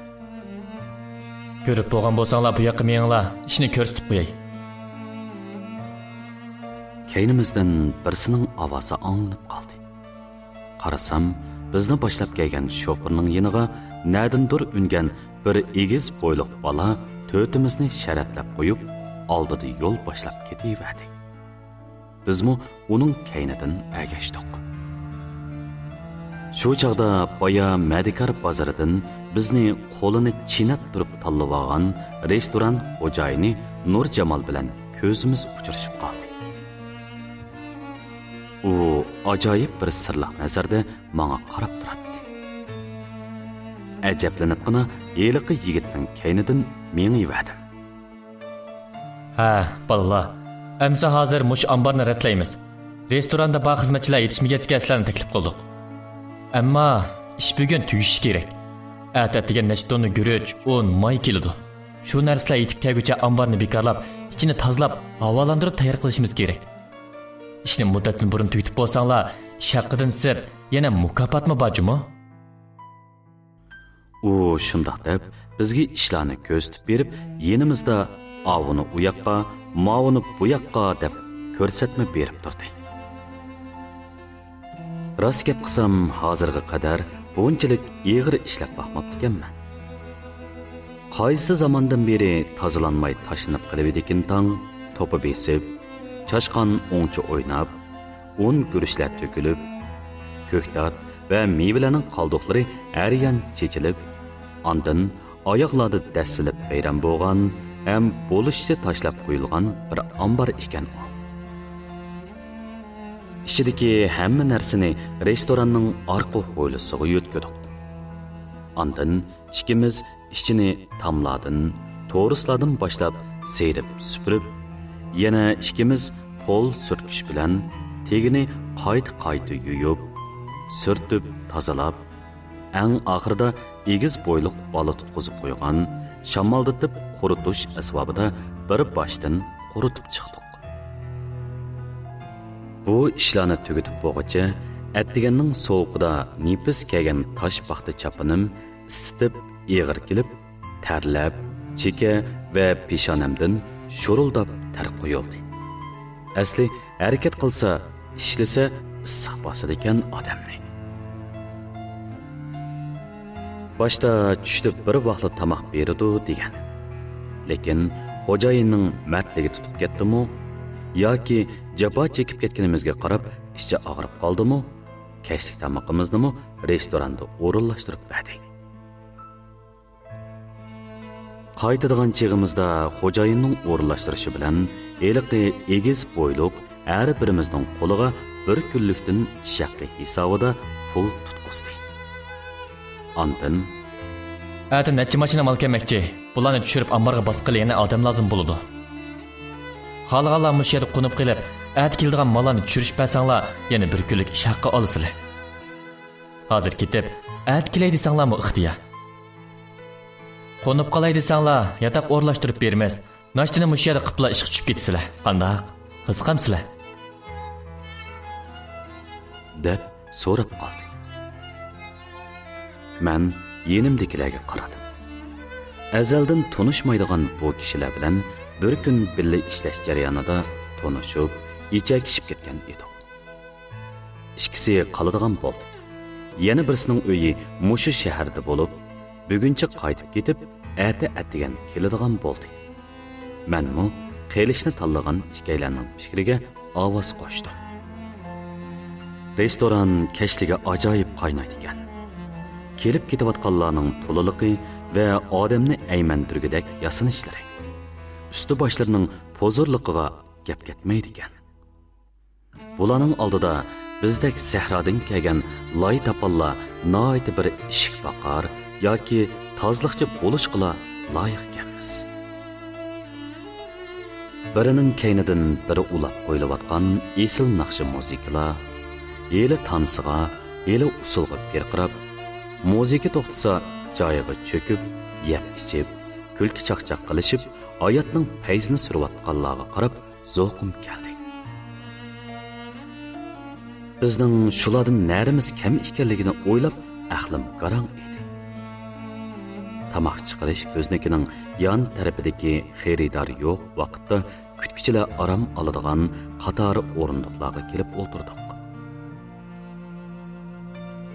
كۆرۈپ بولغان بولساڭلار بۇ ياققا مېڭىڭلار، ئىشنى كۆرسىتىپ قوياي. كەينىمىزدىن بىرسىنىڭ ئاۋازى ئاڭلىنىپ قالدى. قارىسام، بىزنى باشلاپ كەلگەن شوپۇرنىڭ يېنىغا نەدىندۇر ئۈنگەن بىر ئېگىز بويلۇق بالا تۆتىمىزنى شەرەتلەپ قويۇپ، ئالدىدا يول باشلاپ كېتىۋەردى. بىزمۇ ئۇنىڭ كەينىدىن ئەگەشتۇق. شۇ چاغدا بايا مەدىكار بازىرىدىن بىزنى قولىنى چېنەپ تۇرۇپ تاللىۋالغان رېستوران خوجايىنى نۇرجامال بىلەن كۆزىمىز ئۇچرىشىپ قالدى. ئۇ ئاجايىپ بىر سىرلىق نەزەردە ماڭا قاراپ تۇراتتى. ئەجەبلىنىپلا ھېلىقى يىگىتنىڭ كەينىدىن مېڭىۋەردىم. ھە، بالىلار، ئەمسە ھازىر مۇشۇ ئامبارنى رەتلەيمىز. رېستوراندا بار خىزمەتچىلەر يېتىشمىگەچكە سىلەرنى تەكلىپ قىلدۇق. ئەمما ئىش بۈگۈن تۈگىشى كېرەك. ئەتە ئەتىگەن نەچچە توننا گۈرۈچ، ئۇن، ماي كېلىدۇ. شۇ نەرسىلەر يېتىپ كەلگۈچە ئامبارنى بىكارلاپ، ئىچىنى تازىلاپ، ھاۋالاندۇرۇپ تەييار قىلىشىمىز كېرەك. ئىشنى مۇددەتتىن بۇرۇن تۈگىتىپ بولساڭلار، ئىش ھەققىدىن سىرت يەنە مۇكاپاتمۇ بار جۇمۇ؟ ئۇ شۇنداق دەپ، بىزگە ئىشلارنى كۆرسىتىپ بېرىپ، يېنىمىزدا ئاۋۇنى ئۇ ياققا، ماۋۇنى بۇ ياققا دەپ كۆرسەتمە بېرىپ تۇردى. راست گەپ قىلسام، ھازىرغا قەدەر بۇنچىلىك ئېغىر ئىشلەپ باقماپتىكەنمەن. قايسى زاماندىن بېرى تازىلانماي تاشلىنىپ قېلىۋىدىكىن تاڭ، توپا بېسىپ، چاشقان ئوڭچە ئويناپ، ئۇن گۈرۈچلەر تۆكۈلۈپ، كۆكتات ۋە مېۋىلەرنىڭ قالدۇقلىرى ھەر يان چېچىلىپ، ئاندىن ئاياغلاردا دەسسىلىپ ۋەيران بولغان ھەم بولۇشىچە تاشلاپ قويۇلغان بىر ئامبار ئىكەن ئۇ. ئىچىدىكى ھەممە نەرسىنى رېستوراننىڭ ئارقا ھويلىسىغا يۆتكىدۇق. ئاندىن ئىككىمىز ئىچىنى تاملاردىن، تورۇسلاردىن باشلاپ سىيرىپ سۈپۈرۈپ، يەنە ئىككىمىز پول سۈرتكۈچ بىلەن تېگىنى قايتا-قايتا يۇيۇپ، سۈرتۈپ تازىلاپ، ئەڭ ئاخىرىدا ئېگىز بويلۇق بالا تۇتقۇزۇپ قويغان، شامالدىتىپ قۇرۇتۇش ئەسۋابىدا بىر باشتىن قۇرۇتۇپ چىقتۇق. بۇ ئىشلارنى تۈگىتىپ بولغۇچە، ئەتىگەننىڭ سوغۇقىدا نېپىز كىيگەن تاش پاختا چاپىنىم ئىسسىتىپ ئېغىر كېلىپ، تەرلەپ، چېكە ۋە پېشانەمدىن شورۇلداپ تەر قۇيۇلدى. ئەسلى ھەرىكەت قىلسا، ئىشلىسە ئىسسىق باسىدىكەن ئادەمنى. باشتا چۈشتە بىر ۋاقلا تاماق بېرىدۇ دېگەن. لېكىن خوجايىننىڭ مەردلىكى تۇتۇپ كەتتىمۇ ياكى جاپا چېكىپ كەتكىنىمىزگە قاراپ ئىچى ئاغرىپ قالدىمۇ، كەچلىك تامىقىمىزنىمۇ رېستوراندا ئورۇنلاشتۇرۇپ بەردى. قايتىدىغان چېغىمىزدا خوجايىننىڭ ئورۇنلاشتۇرۇشى بىلەن ھېلىقى ئېگىز بويلۇق ھەر بىرىمىزنىڭ قولىغا بىر كۈنلۈكتىن ئىش ھەققى ھېسابىدا پۇل تۇتقۇزدى. ئاندىن، ئەتە نەچچە ماشىنا مال كەلمەكچى، بۇلارنى چۈشۈرۈپ ئامبارغا باسقىلى يەنە ئادەم لازىم بولىدۇ. خالىغانلار مۇشۇ يەردە قونۇپ قېلىپ، ئەتە كېلىدىغان ماللارنى چۈشۈرۈشۈپ بەرسەڭلار، يەنە بىر كۈنلۈك ئىش ھەققى ئالىسىلەر. ھازىر كېتىپ، ئەتە كېلەي دېسەڭلارمۇ ئىختىيار. قونۇپ قالاي دېسەڭلار، ياتاق ئورۇنلاشتۇرۇپ بېرىمىز. ناشتىنى مۇشۇ يەردە قىپلا ئىشقا چۈشۈپ كېتىسىلەر. قانداق؟ قىزىقامسىلەر؟ دەپ سوراپ قالدى. مەن يېنىمدىكىلەرگە قارىدىم. ئەزەلدىن تونۇشمايدىغان بۇ كىشىلەر بىلەن بىر كۈن بىللە ئىشلەش جەريانىدا تونۇشۇپ، ئېچەكىشىپ كەتكەن ئىدۇق. ئىككىسى قالىدىغان بولدى. يەنە بىرسىنىڭ ئۆيى مۇشۇ شەھەردە بولۇپ، بۈگۈنچە قايتىپ كېتىپ، ئەتە ئەتىگەن كېلىدىغان بولدى. مەنمۇ قېلىشنى تاللىغان ئىككىيلەننىڭ پىكرىگە ئاۋاز قوشتۇم. رېستوران كەچلىكى ئاجايىپ قاينايدىكەن. كېلىپ كېتىۋاتقانلارنىڭ تولىلىقى ۋە ئادەمنى ئەيمەندۈرگۈدەك ياسىنىشلىرى، ئۈستى باشلىرىنىڭ پوزۇرلۇقىغا گەپ كەتمەيدىكەن. بۇلارنىڭ ئالدىدا بىزدەك سەھرادىن كەلگەن لاي تاپانلار ناھايىتى بىر ئىشىك باقار ياكى تازىلىقچى بولۇشقىلا لايىق ئىكەنمىز. بىرىنىڭ كەينىدىن بىرى ئۇلاپ قويۇلۇۋاتقان ئېسىل ناخشا مۇزىكىلار، ھېلى تانسىغا، ھېلى ئۇسسۇلغا پىرقىراپ، مۇزىكا توختىسا جايىغا چۆكۈپ، يەپ ئىچىپ، كۈلكە چاقچاق قىلىشىپ، ھاياتنىڭ پەيزىنى سۈرۈۋاتقانلارغا قاراپ، زوقۇم كەلدى. بىزنىڭ شۇلاردىن نەرىمىز كەم ئىكەنلىكىنى ئويلاپ، ئەقلىم گاراڭ ئىدى. تاماق چىقىرىش كۆزنىكىنىڭ يان تەرىپىدىكى خېرىدار يوق ۋاقىتتا كۈتكۈچىلەر ئارام ئالىدىغان قاتار ئورۇندۇقلارغا كېلىپ ئولتۇردۇق.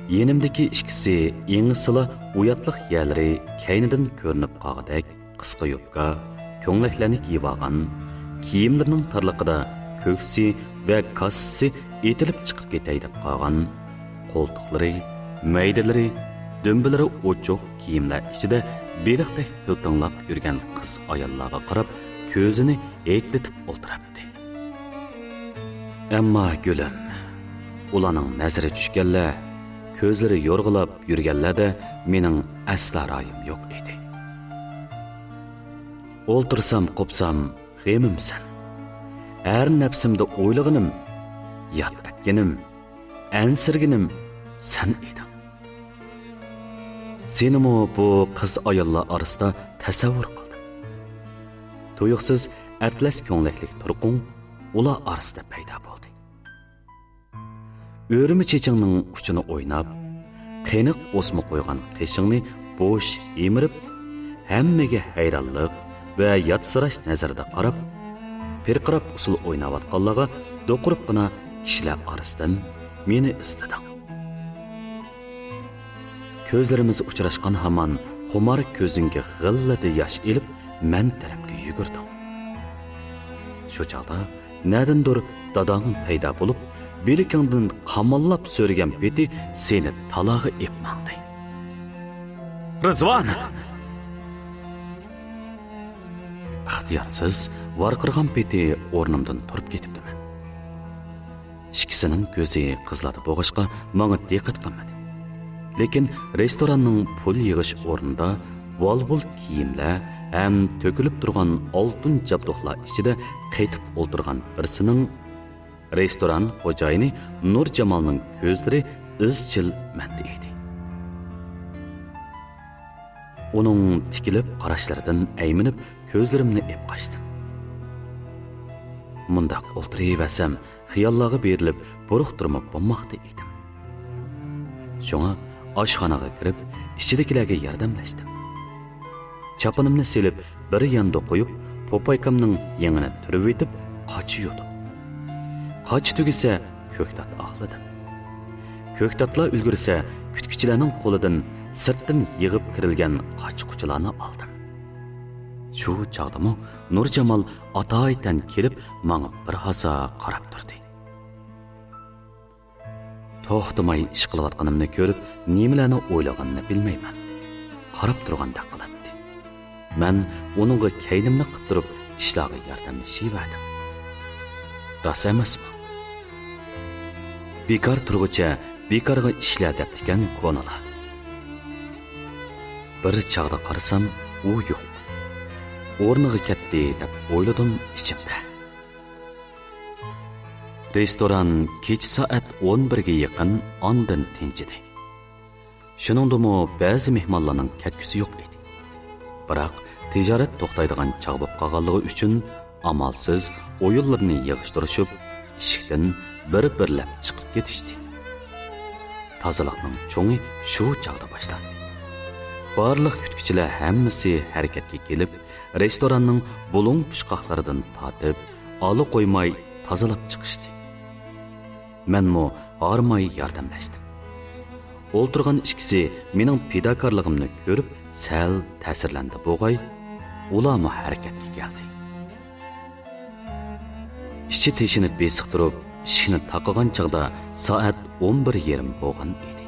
يېنىمدىكى ئىككىسى ئېڭىسىلا ئۇياتلىق يەرلىرى كەينىدىن كۆرۈنۈپ قالغۇدەك قىسقا يوپكا، كۆڭلەكلەرنى كىيىۋالغان، كىيىملىرىنىڭ تارلىقىدا كۆكسى ۋە كاسىسى ئېتىلىپ چىقىپ كېتەي دەپ قالغان، قولتۇقلىرى مەيدىلىرى، دۈمبىلىرى ئوچۇق كىيىملەر ئىچىدە بېلىقتەك پىلتىڭلاپ يۈرگەن قىز-ئاياللارغا قاراپ، كۆزىنى ھېيتلىتىپ ئولتۇراتتى. ئەمما گۈلۈم، ئۇلارنىڭ نەزىرى چۈشكەنلەر، كۆزلىرى يورغىلاپ يۈرگەنلەردە مېنىڭ ئەسلا رايىم يوق ئىدى. ئولتۇرسام، قوپسام، غېمىم سەن. ھەر نەپسىمدە ئويلىغىنىم، ياد ئەتكىنىم، ئەنسىرىگىنىم سەن ئىدىڭ. سېنىمۇ بۇ قىز-ئاياللار ئارىسىدا تەسەۋۋۇر قىلدىم. تۇيۇقسىز ئەتلەس كۆڭلەكلىك تۇرقۇڭ ئۇلار ئارىسىدا پەيدا بولدى. ئۆرمە چېچىڭنىڭ ئۇچىنى ئويناپ، قېنىق ئوسما قويغان قېشىڭنى بوش يىمىرىپ، ھەممىگە ھەيرانلىق ۋە ياتسىراش نەزىرىدە قاراپ، پىرقىراپ ئۇسسۇل ئويناۋاتقانلارغا دوقۇرۇپقىنا كىشىلەر ئارىسىدىن مېنى ئىزدىدىڭ. كۆزلىرىمىز ئۇچراشقان ھامان خۇمار كۆزۈڭگە غىللىدە ياش ئېلىپ، مەن تەرەپكە يۈگۈردۈڭ. شۇ چاغدا نەدىندۇر داداڭ پەيدا بولۇپ، بىلىكىڭدىن قاماللاپ سۆرىگەن پېتى سېنى تالاغا ئېپ ماڭدى. رىزۋان! ئىختىيارسىز ۋارقىرىغان پېتى ئورنۇمدىن تۇرۇپ كېتىپتىمەن. ئىككىسىنىڭ كۆزى قىزلاردا بولغاچقا، ماڭا دىققەت قىلمىدى. لېكىن رېستوراننىڭ پۇل يىغىش ئورنىدا ۋال-ۋۇل كىيىملەر ھەم تۆكۈلۈپ تۇرغان ئالتۇن جابدۇقلار ئىچىدە قېتىپ ئولتۇرغان بىرسىنىڭ، رېستوران خوجايىنى نۇرجامالنىڭ كۆزلىرى ئىزچىل مەندە ئىدى. ئۇنىڭ تىكىلىپ قاراشلىرىدىن ئەيمىنىپ، كۆزلىرىمنى ئېپ قاچتىم. مۇنداق ئولتۇرۇۋەرسەم، خىياللارغا بېرىلىپ، بۇرۇقتۇرما بولماقتا ئىدىم. شۇڭا ئاشخانىغا كىرىپ، ئىچىدىكىلەرگە ياردەملەشتىم. چاپىنىمنى سېلىپ، بىر ياندا قويۇپ، پوپايكامنىڭ يېڭىنى تۈرۈۋېتىپ، قاچا يۇدۇم. قاچا تۈگىسە، كۆكتات ئاقلىدىم. كۆكتاتلار ئۈلگۈرسە، كۈتكۈچىلەرنىڭ قولىدىن سىرتتىن يىغىپ كىرىلگەن قاچا-قۇچىلارنى ئالدىم. شۇ چاغدىمۇ نۇرجامال ئاتايىتەن كېلىپ، ماڭا بىر ھازا قاراپ تۇردى. توختىماي ئىش قىلىۋاتقىنىمنى كۆرۈپ، نېمىلەرنى ئويلىغىنىنى بىلمەيمەن، قاراپ تۇرغاندەك قىلاتتى. مەن ئۇنىڭغا كەينىمنى قىپ تۇرۇپ، ئىشلارغا ياردەملىشىۋەردىم. راست ئەمەسمۇ؟ بىكار تۇرغۇچە بىكارغا ئىشلە دەپتىكەن كونىلار. بىر چاغدا قارىسام، ئۇ يوق. ئورنىغا كەتتى دەپ ئويلىدىم ئىچىمدە. رېستوران كېچە سائەت ئون بىرگە يېقىن ئاندىن تىنچىدى. شۇنىڭدىمۇ بەزى مېھمانلارنىڭ كەتكۈسى يوق ئىدى. بىراق، تىجارەت توختايدىغان چاغ بولۇپ قالغانلىقى ئۈچۈن، ئامالسىز ئويۇنلىرىنى يىغىشتۇرۇشۇپ، ئىشىكتىن بىر-بىرلەپ چىقىپ كېتىشتى. تازىلىقنىڭ چوڭى شۇ چاغدا باشلاندى. بارلىق كۈتكۈچىلەر ھەممىسى ھەرىكەتكە كېلىپ، رېستوراننىڭ بۇلۇڭ-پۇچقاقلىرىدىن تارتىپ، ئالا قويماي تازىلاپ چىقىشتى. مەنمۇ ھارماي ياردەملەشتىم. ئولتۇرغان ئىككىسى مېنىڭ پىداكارلىقىمنى كۆرۈپ سەل تەسىرلەندى بولغاي، ئۇلارمۇ ھەرىكەتكە كەلدى. ئىچى تېشىنى بېسىق تۇرۇپ، ئىشىكنى تاقىغان چاغدا سائەت ئون بىر يېرىم بولغان ئىدى.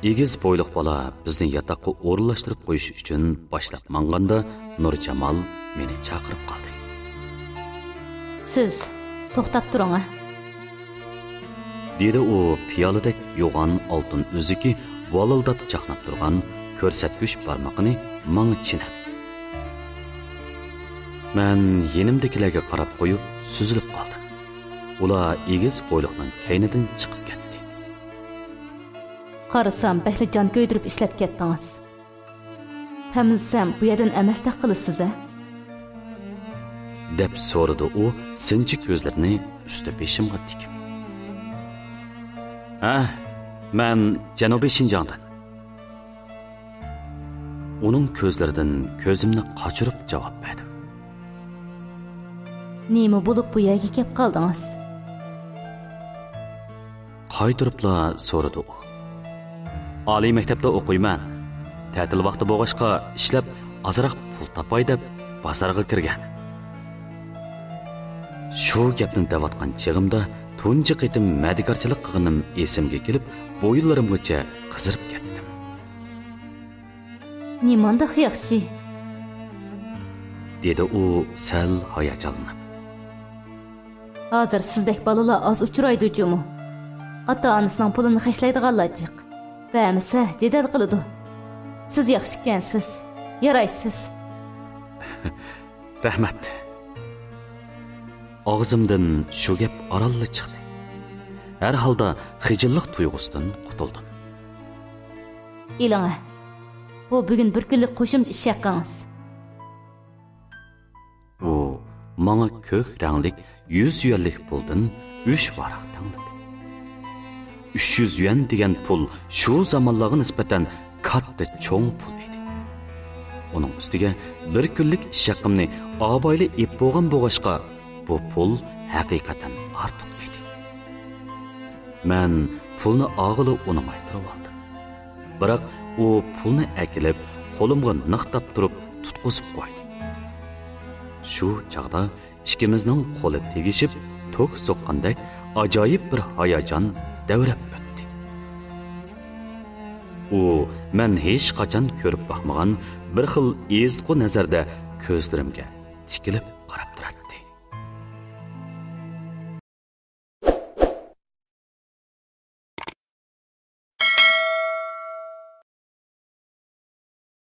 ئېگىز بويلۇق بالا بىزنى ياتاققا ئورۇنلاشتۇرۇپ قويۇش ئۈچۈن باشلاپ ماڭغاندا، نۇرجامال مېنى چاقىرىپ قالدى. سىز توختاپ تۇرۇڭ، ھە. دېدى ئۇ پىيالىدەك يوغان ئالتۇن ئۈزۈكى ۋالىلداپ چاقناپ تۇرغان كۆرسەتكۈچ بارمىقىنى ماڭا چېنەپ. مەن يېنىمدىكىلەرگە قاراپ قويۇپ سۈزۈلۈپ قالدىم. ئۇلار ئېگىز بويلۇقنىڭ كەينىدىن چىقىپ كەتتى. قارىسام، بەكلا جان كۆيدۈرۈپ ئىشلەپ كەتتىڭىز. پەملىسەم، بۇ يەردىن ئەمەستەك قىلىسىز، ھە؟ دەپ سورىدى ئۇ سىنچى كۆزلىرىنى ئۈستى بېشىمغا تىكىپ. ھە، مەن جەنۇبىي شىنجاڭدىن. ئۇنىڭ كۆزلىرىدىن كۆزۈمنى قاچۇرۇپ جاۋاب بەردىم. نېمە بولۇپ بۇ يەرگە كەپ قالدىڭىز؟ قايتۇرۇپلا سورىدى ئۇ. ئالىي مەكتەپتە ئوقۇيمەن. تەتىل ۋاقتى بولغاچقا ئىشلەپ ئازراق پۇل تاپاي دەپ بازارغا كىرگەن. شۇ گەپنى دەۋاتقان چېغىمدا تۇنجى قېتىم مەدىكارچىلىق قىلغىنىم ئېسىمگە كېلىپ، بويۇنلىرىمغىچە قىزىرىپ كەتتىم. نېمانداق ياخشى! دېدى ئۇ سەل ھاياجانلىنىپ. ھازىر سىزدەك بالىلار ئاز ئۇچرايدۇ جۇمۇ. ئاتا-ئانىسىنىڭ پۇلىنى خەجلەيدىغانلار جىق. بەرمىسە جېدەل قىلىدۇ. سىز ياخشىكەنسىز، يارايسىز. رەھمەت. ئاغزىمدىن شۇ گەپ ئارانلا چىقتى. ھەر ھالدا خىجىللىق تۇيغۇسىدىن قۇتۇلدۇم. ئېلىڭە، بۇ بۈگۈن بىر كۈنلۈك قوشۇمچە ئىش ھەققىڭىز. ئۇ ماڭا كۆك رەڭلىك يۈز يۈەنلىك پۇلدىن ئۈچ ۋاراق تەڭلىدى. ئۈچ يۈز يۈەن دېگەن پۇل شۇ زامانلارغا نىسبەتەن كاتتا چوڭ پۇل ئىدى. ئۇنىڭ ئۈستىگە بىر كۈنلۈك ئىش ھەققىمنى ئابايلا ئېلىپ بولغان بولغاچقا، بۇ پۇل ھەقىقەتەن ئارتۇق ئىدى. مەن پۇلنى ئالغىلى ئۇنىماي تۇرۇۋالدىم. بىراق ئۇ پۇلنى ئەكېلىپ، قولۇمغا نىقتاپ تۇرۇپ تۇتقۇزۇپ قويدى. شۇ چاغدا ئىككىمىزنىڭ قولى تېگىشىپ، توك سوققاندەك ئاجايىپ بىر ھاياجان دەۋرەپ ئۆتتى. ئۇ مەن ھېچقاچان كۆرۈپ باقمىغان بىر خىل ئېزىتقۇ نەزەردە كۆزلىرىمگە تىكىلىپ قاراپ تۇراتتى.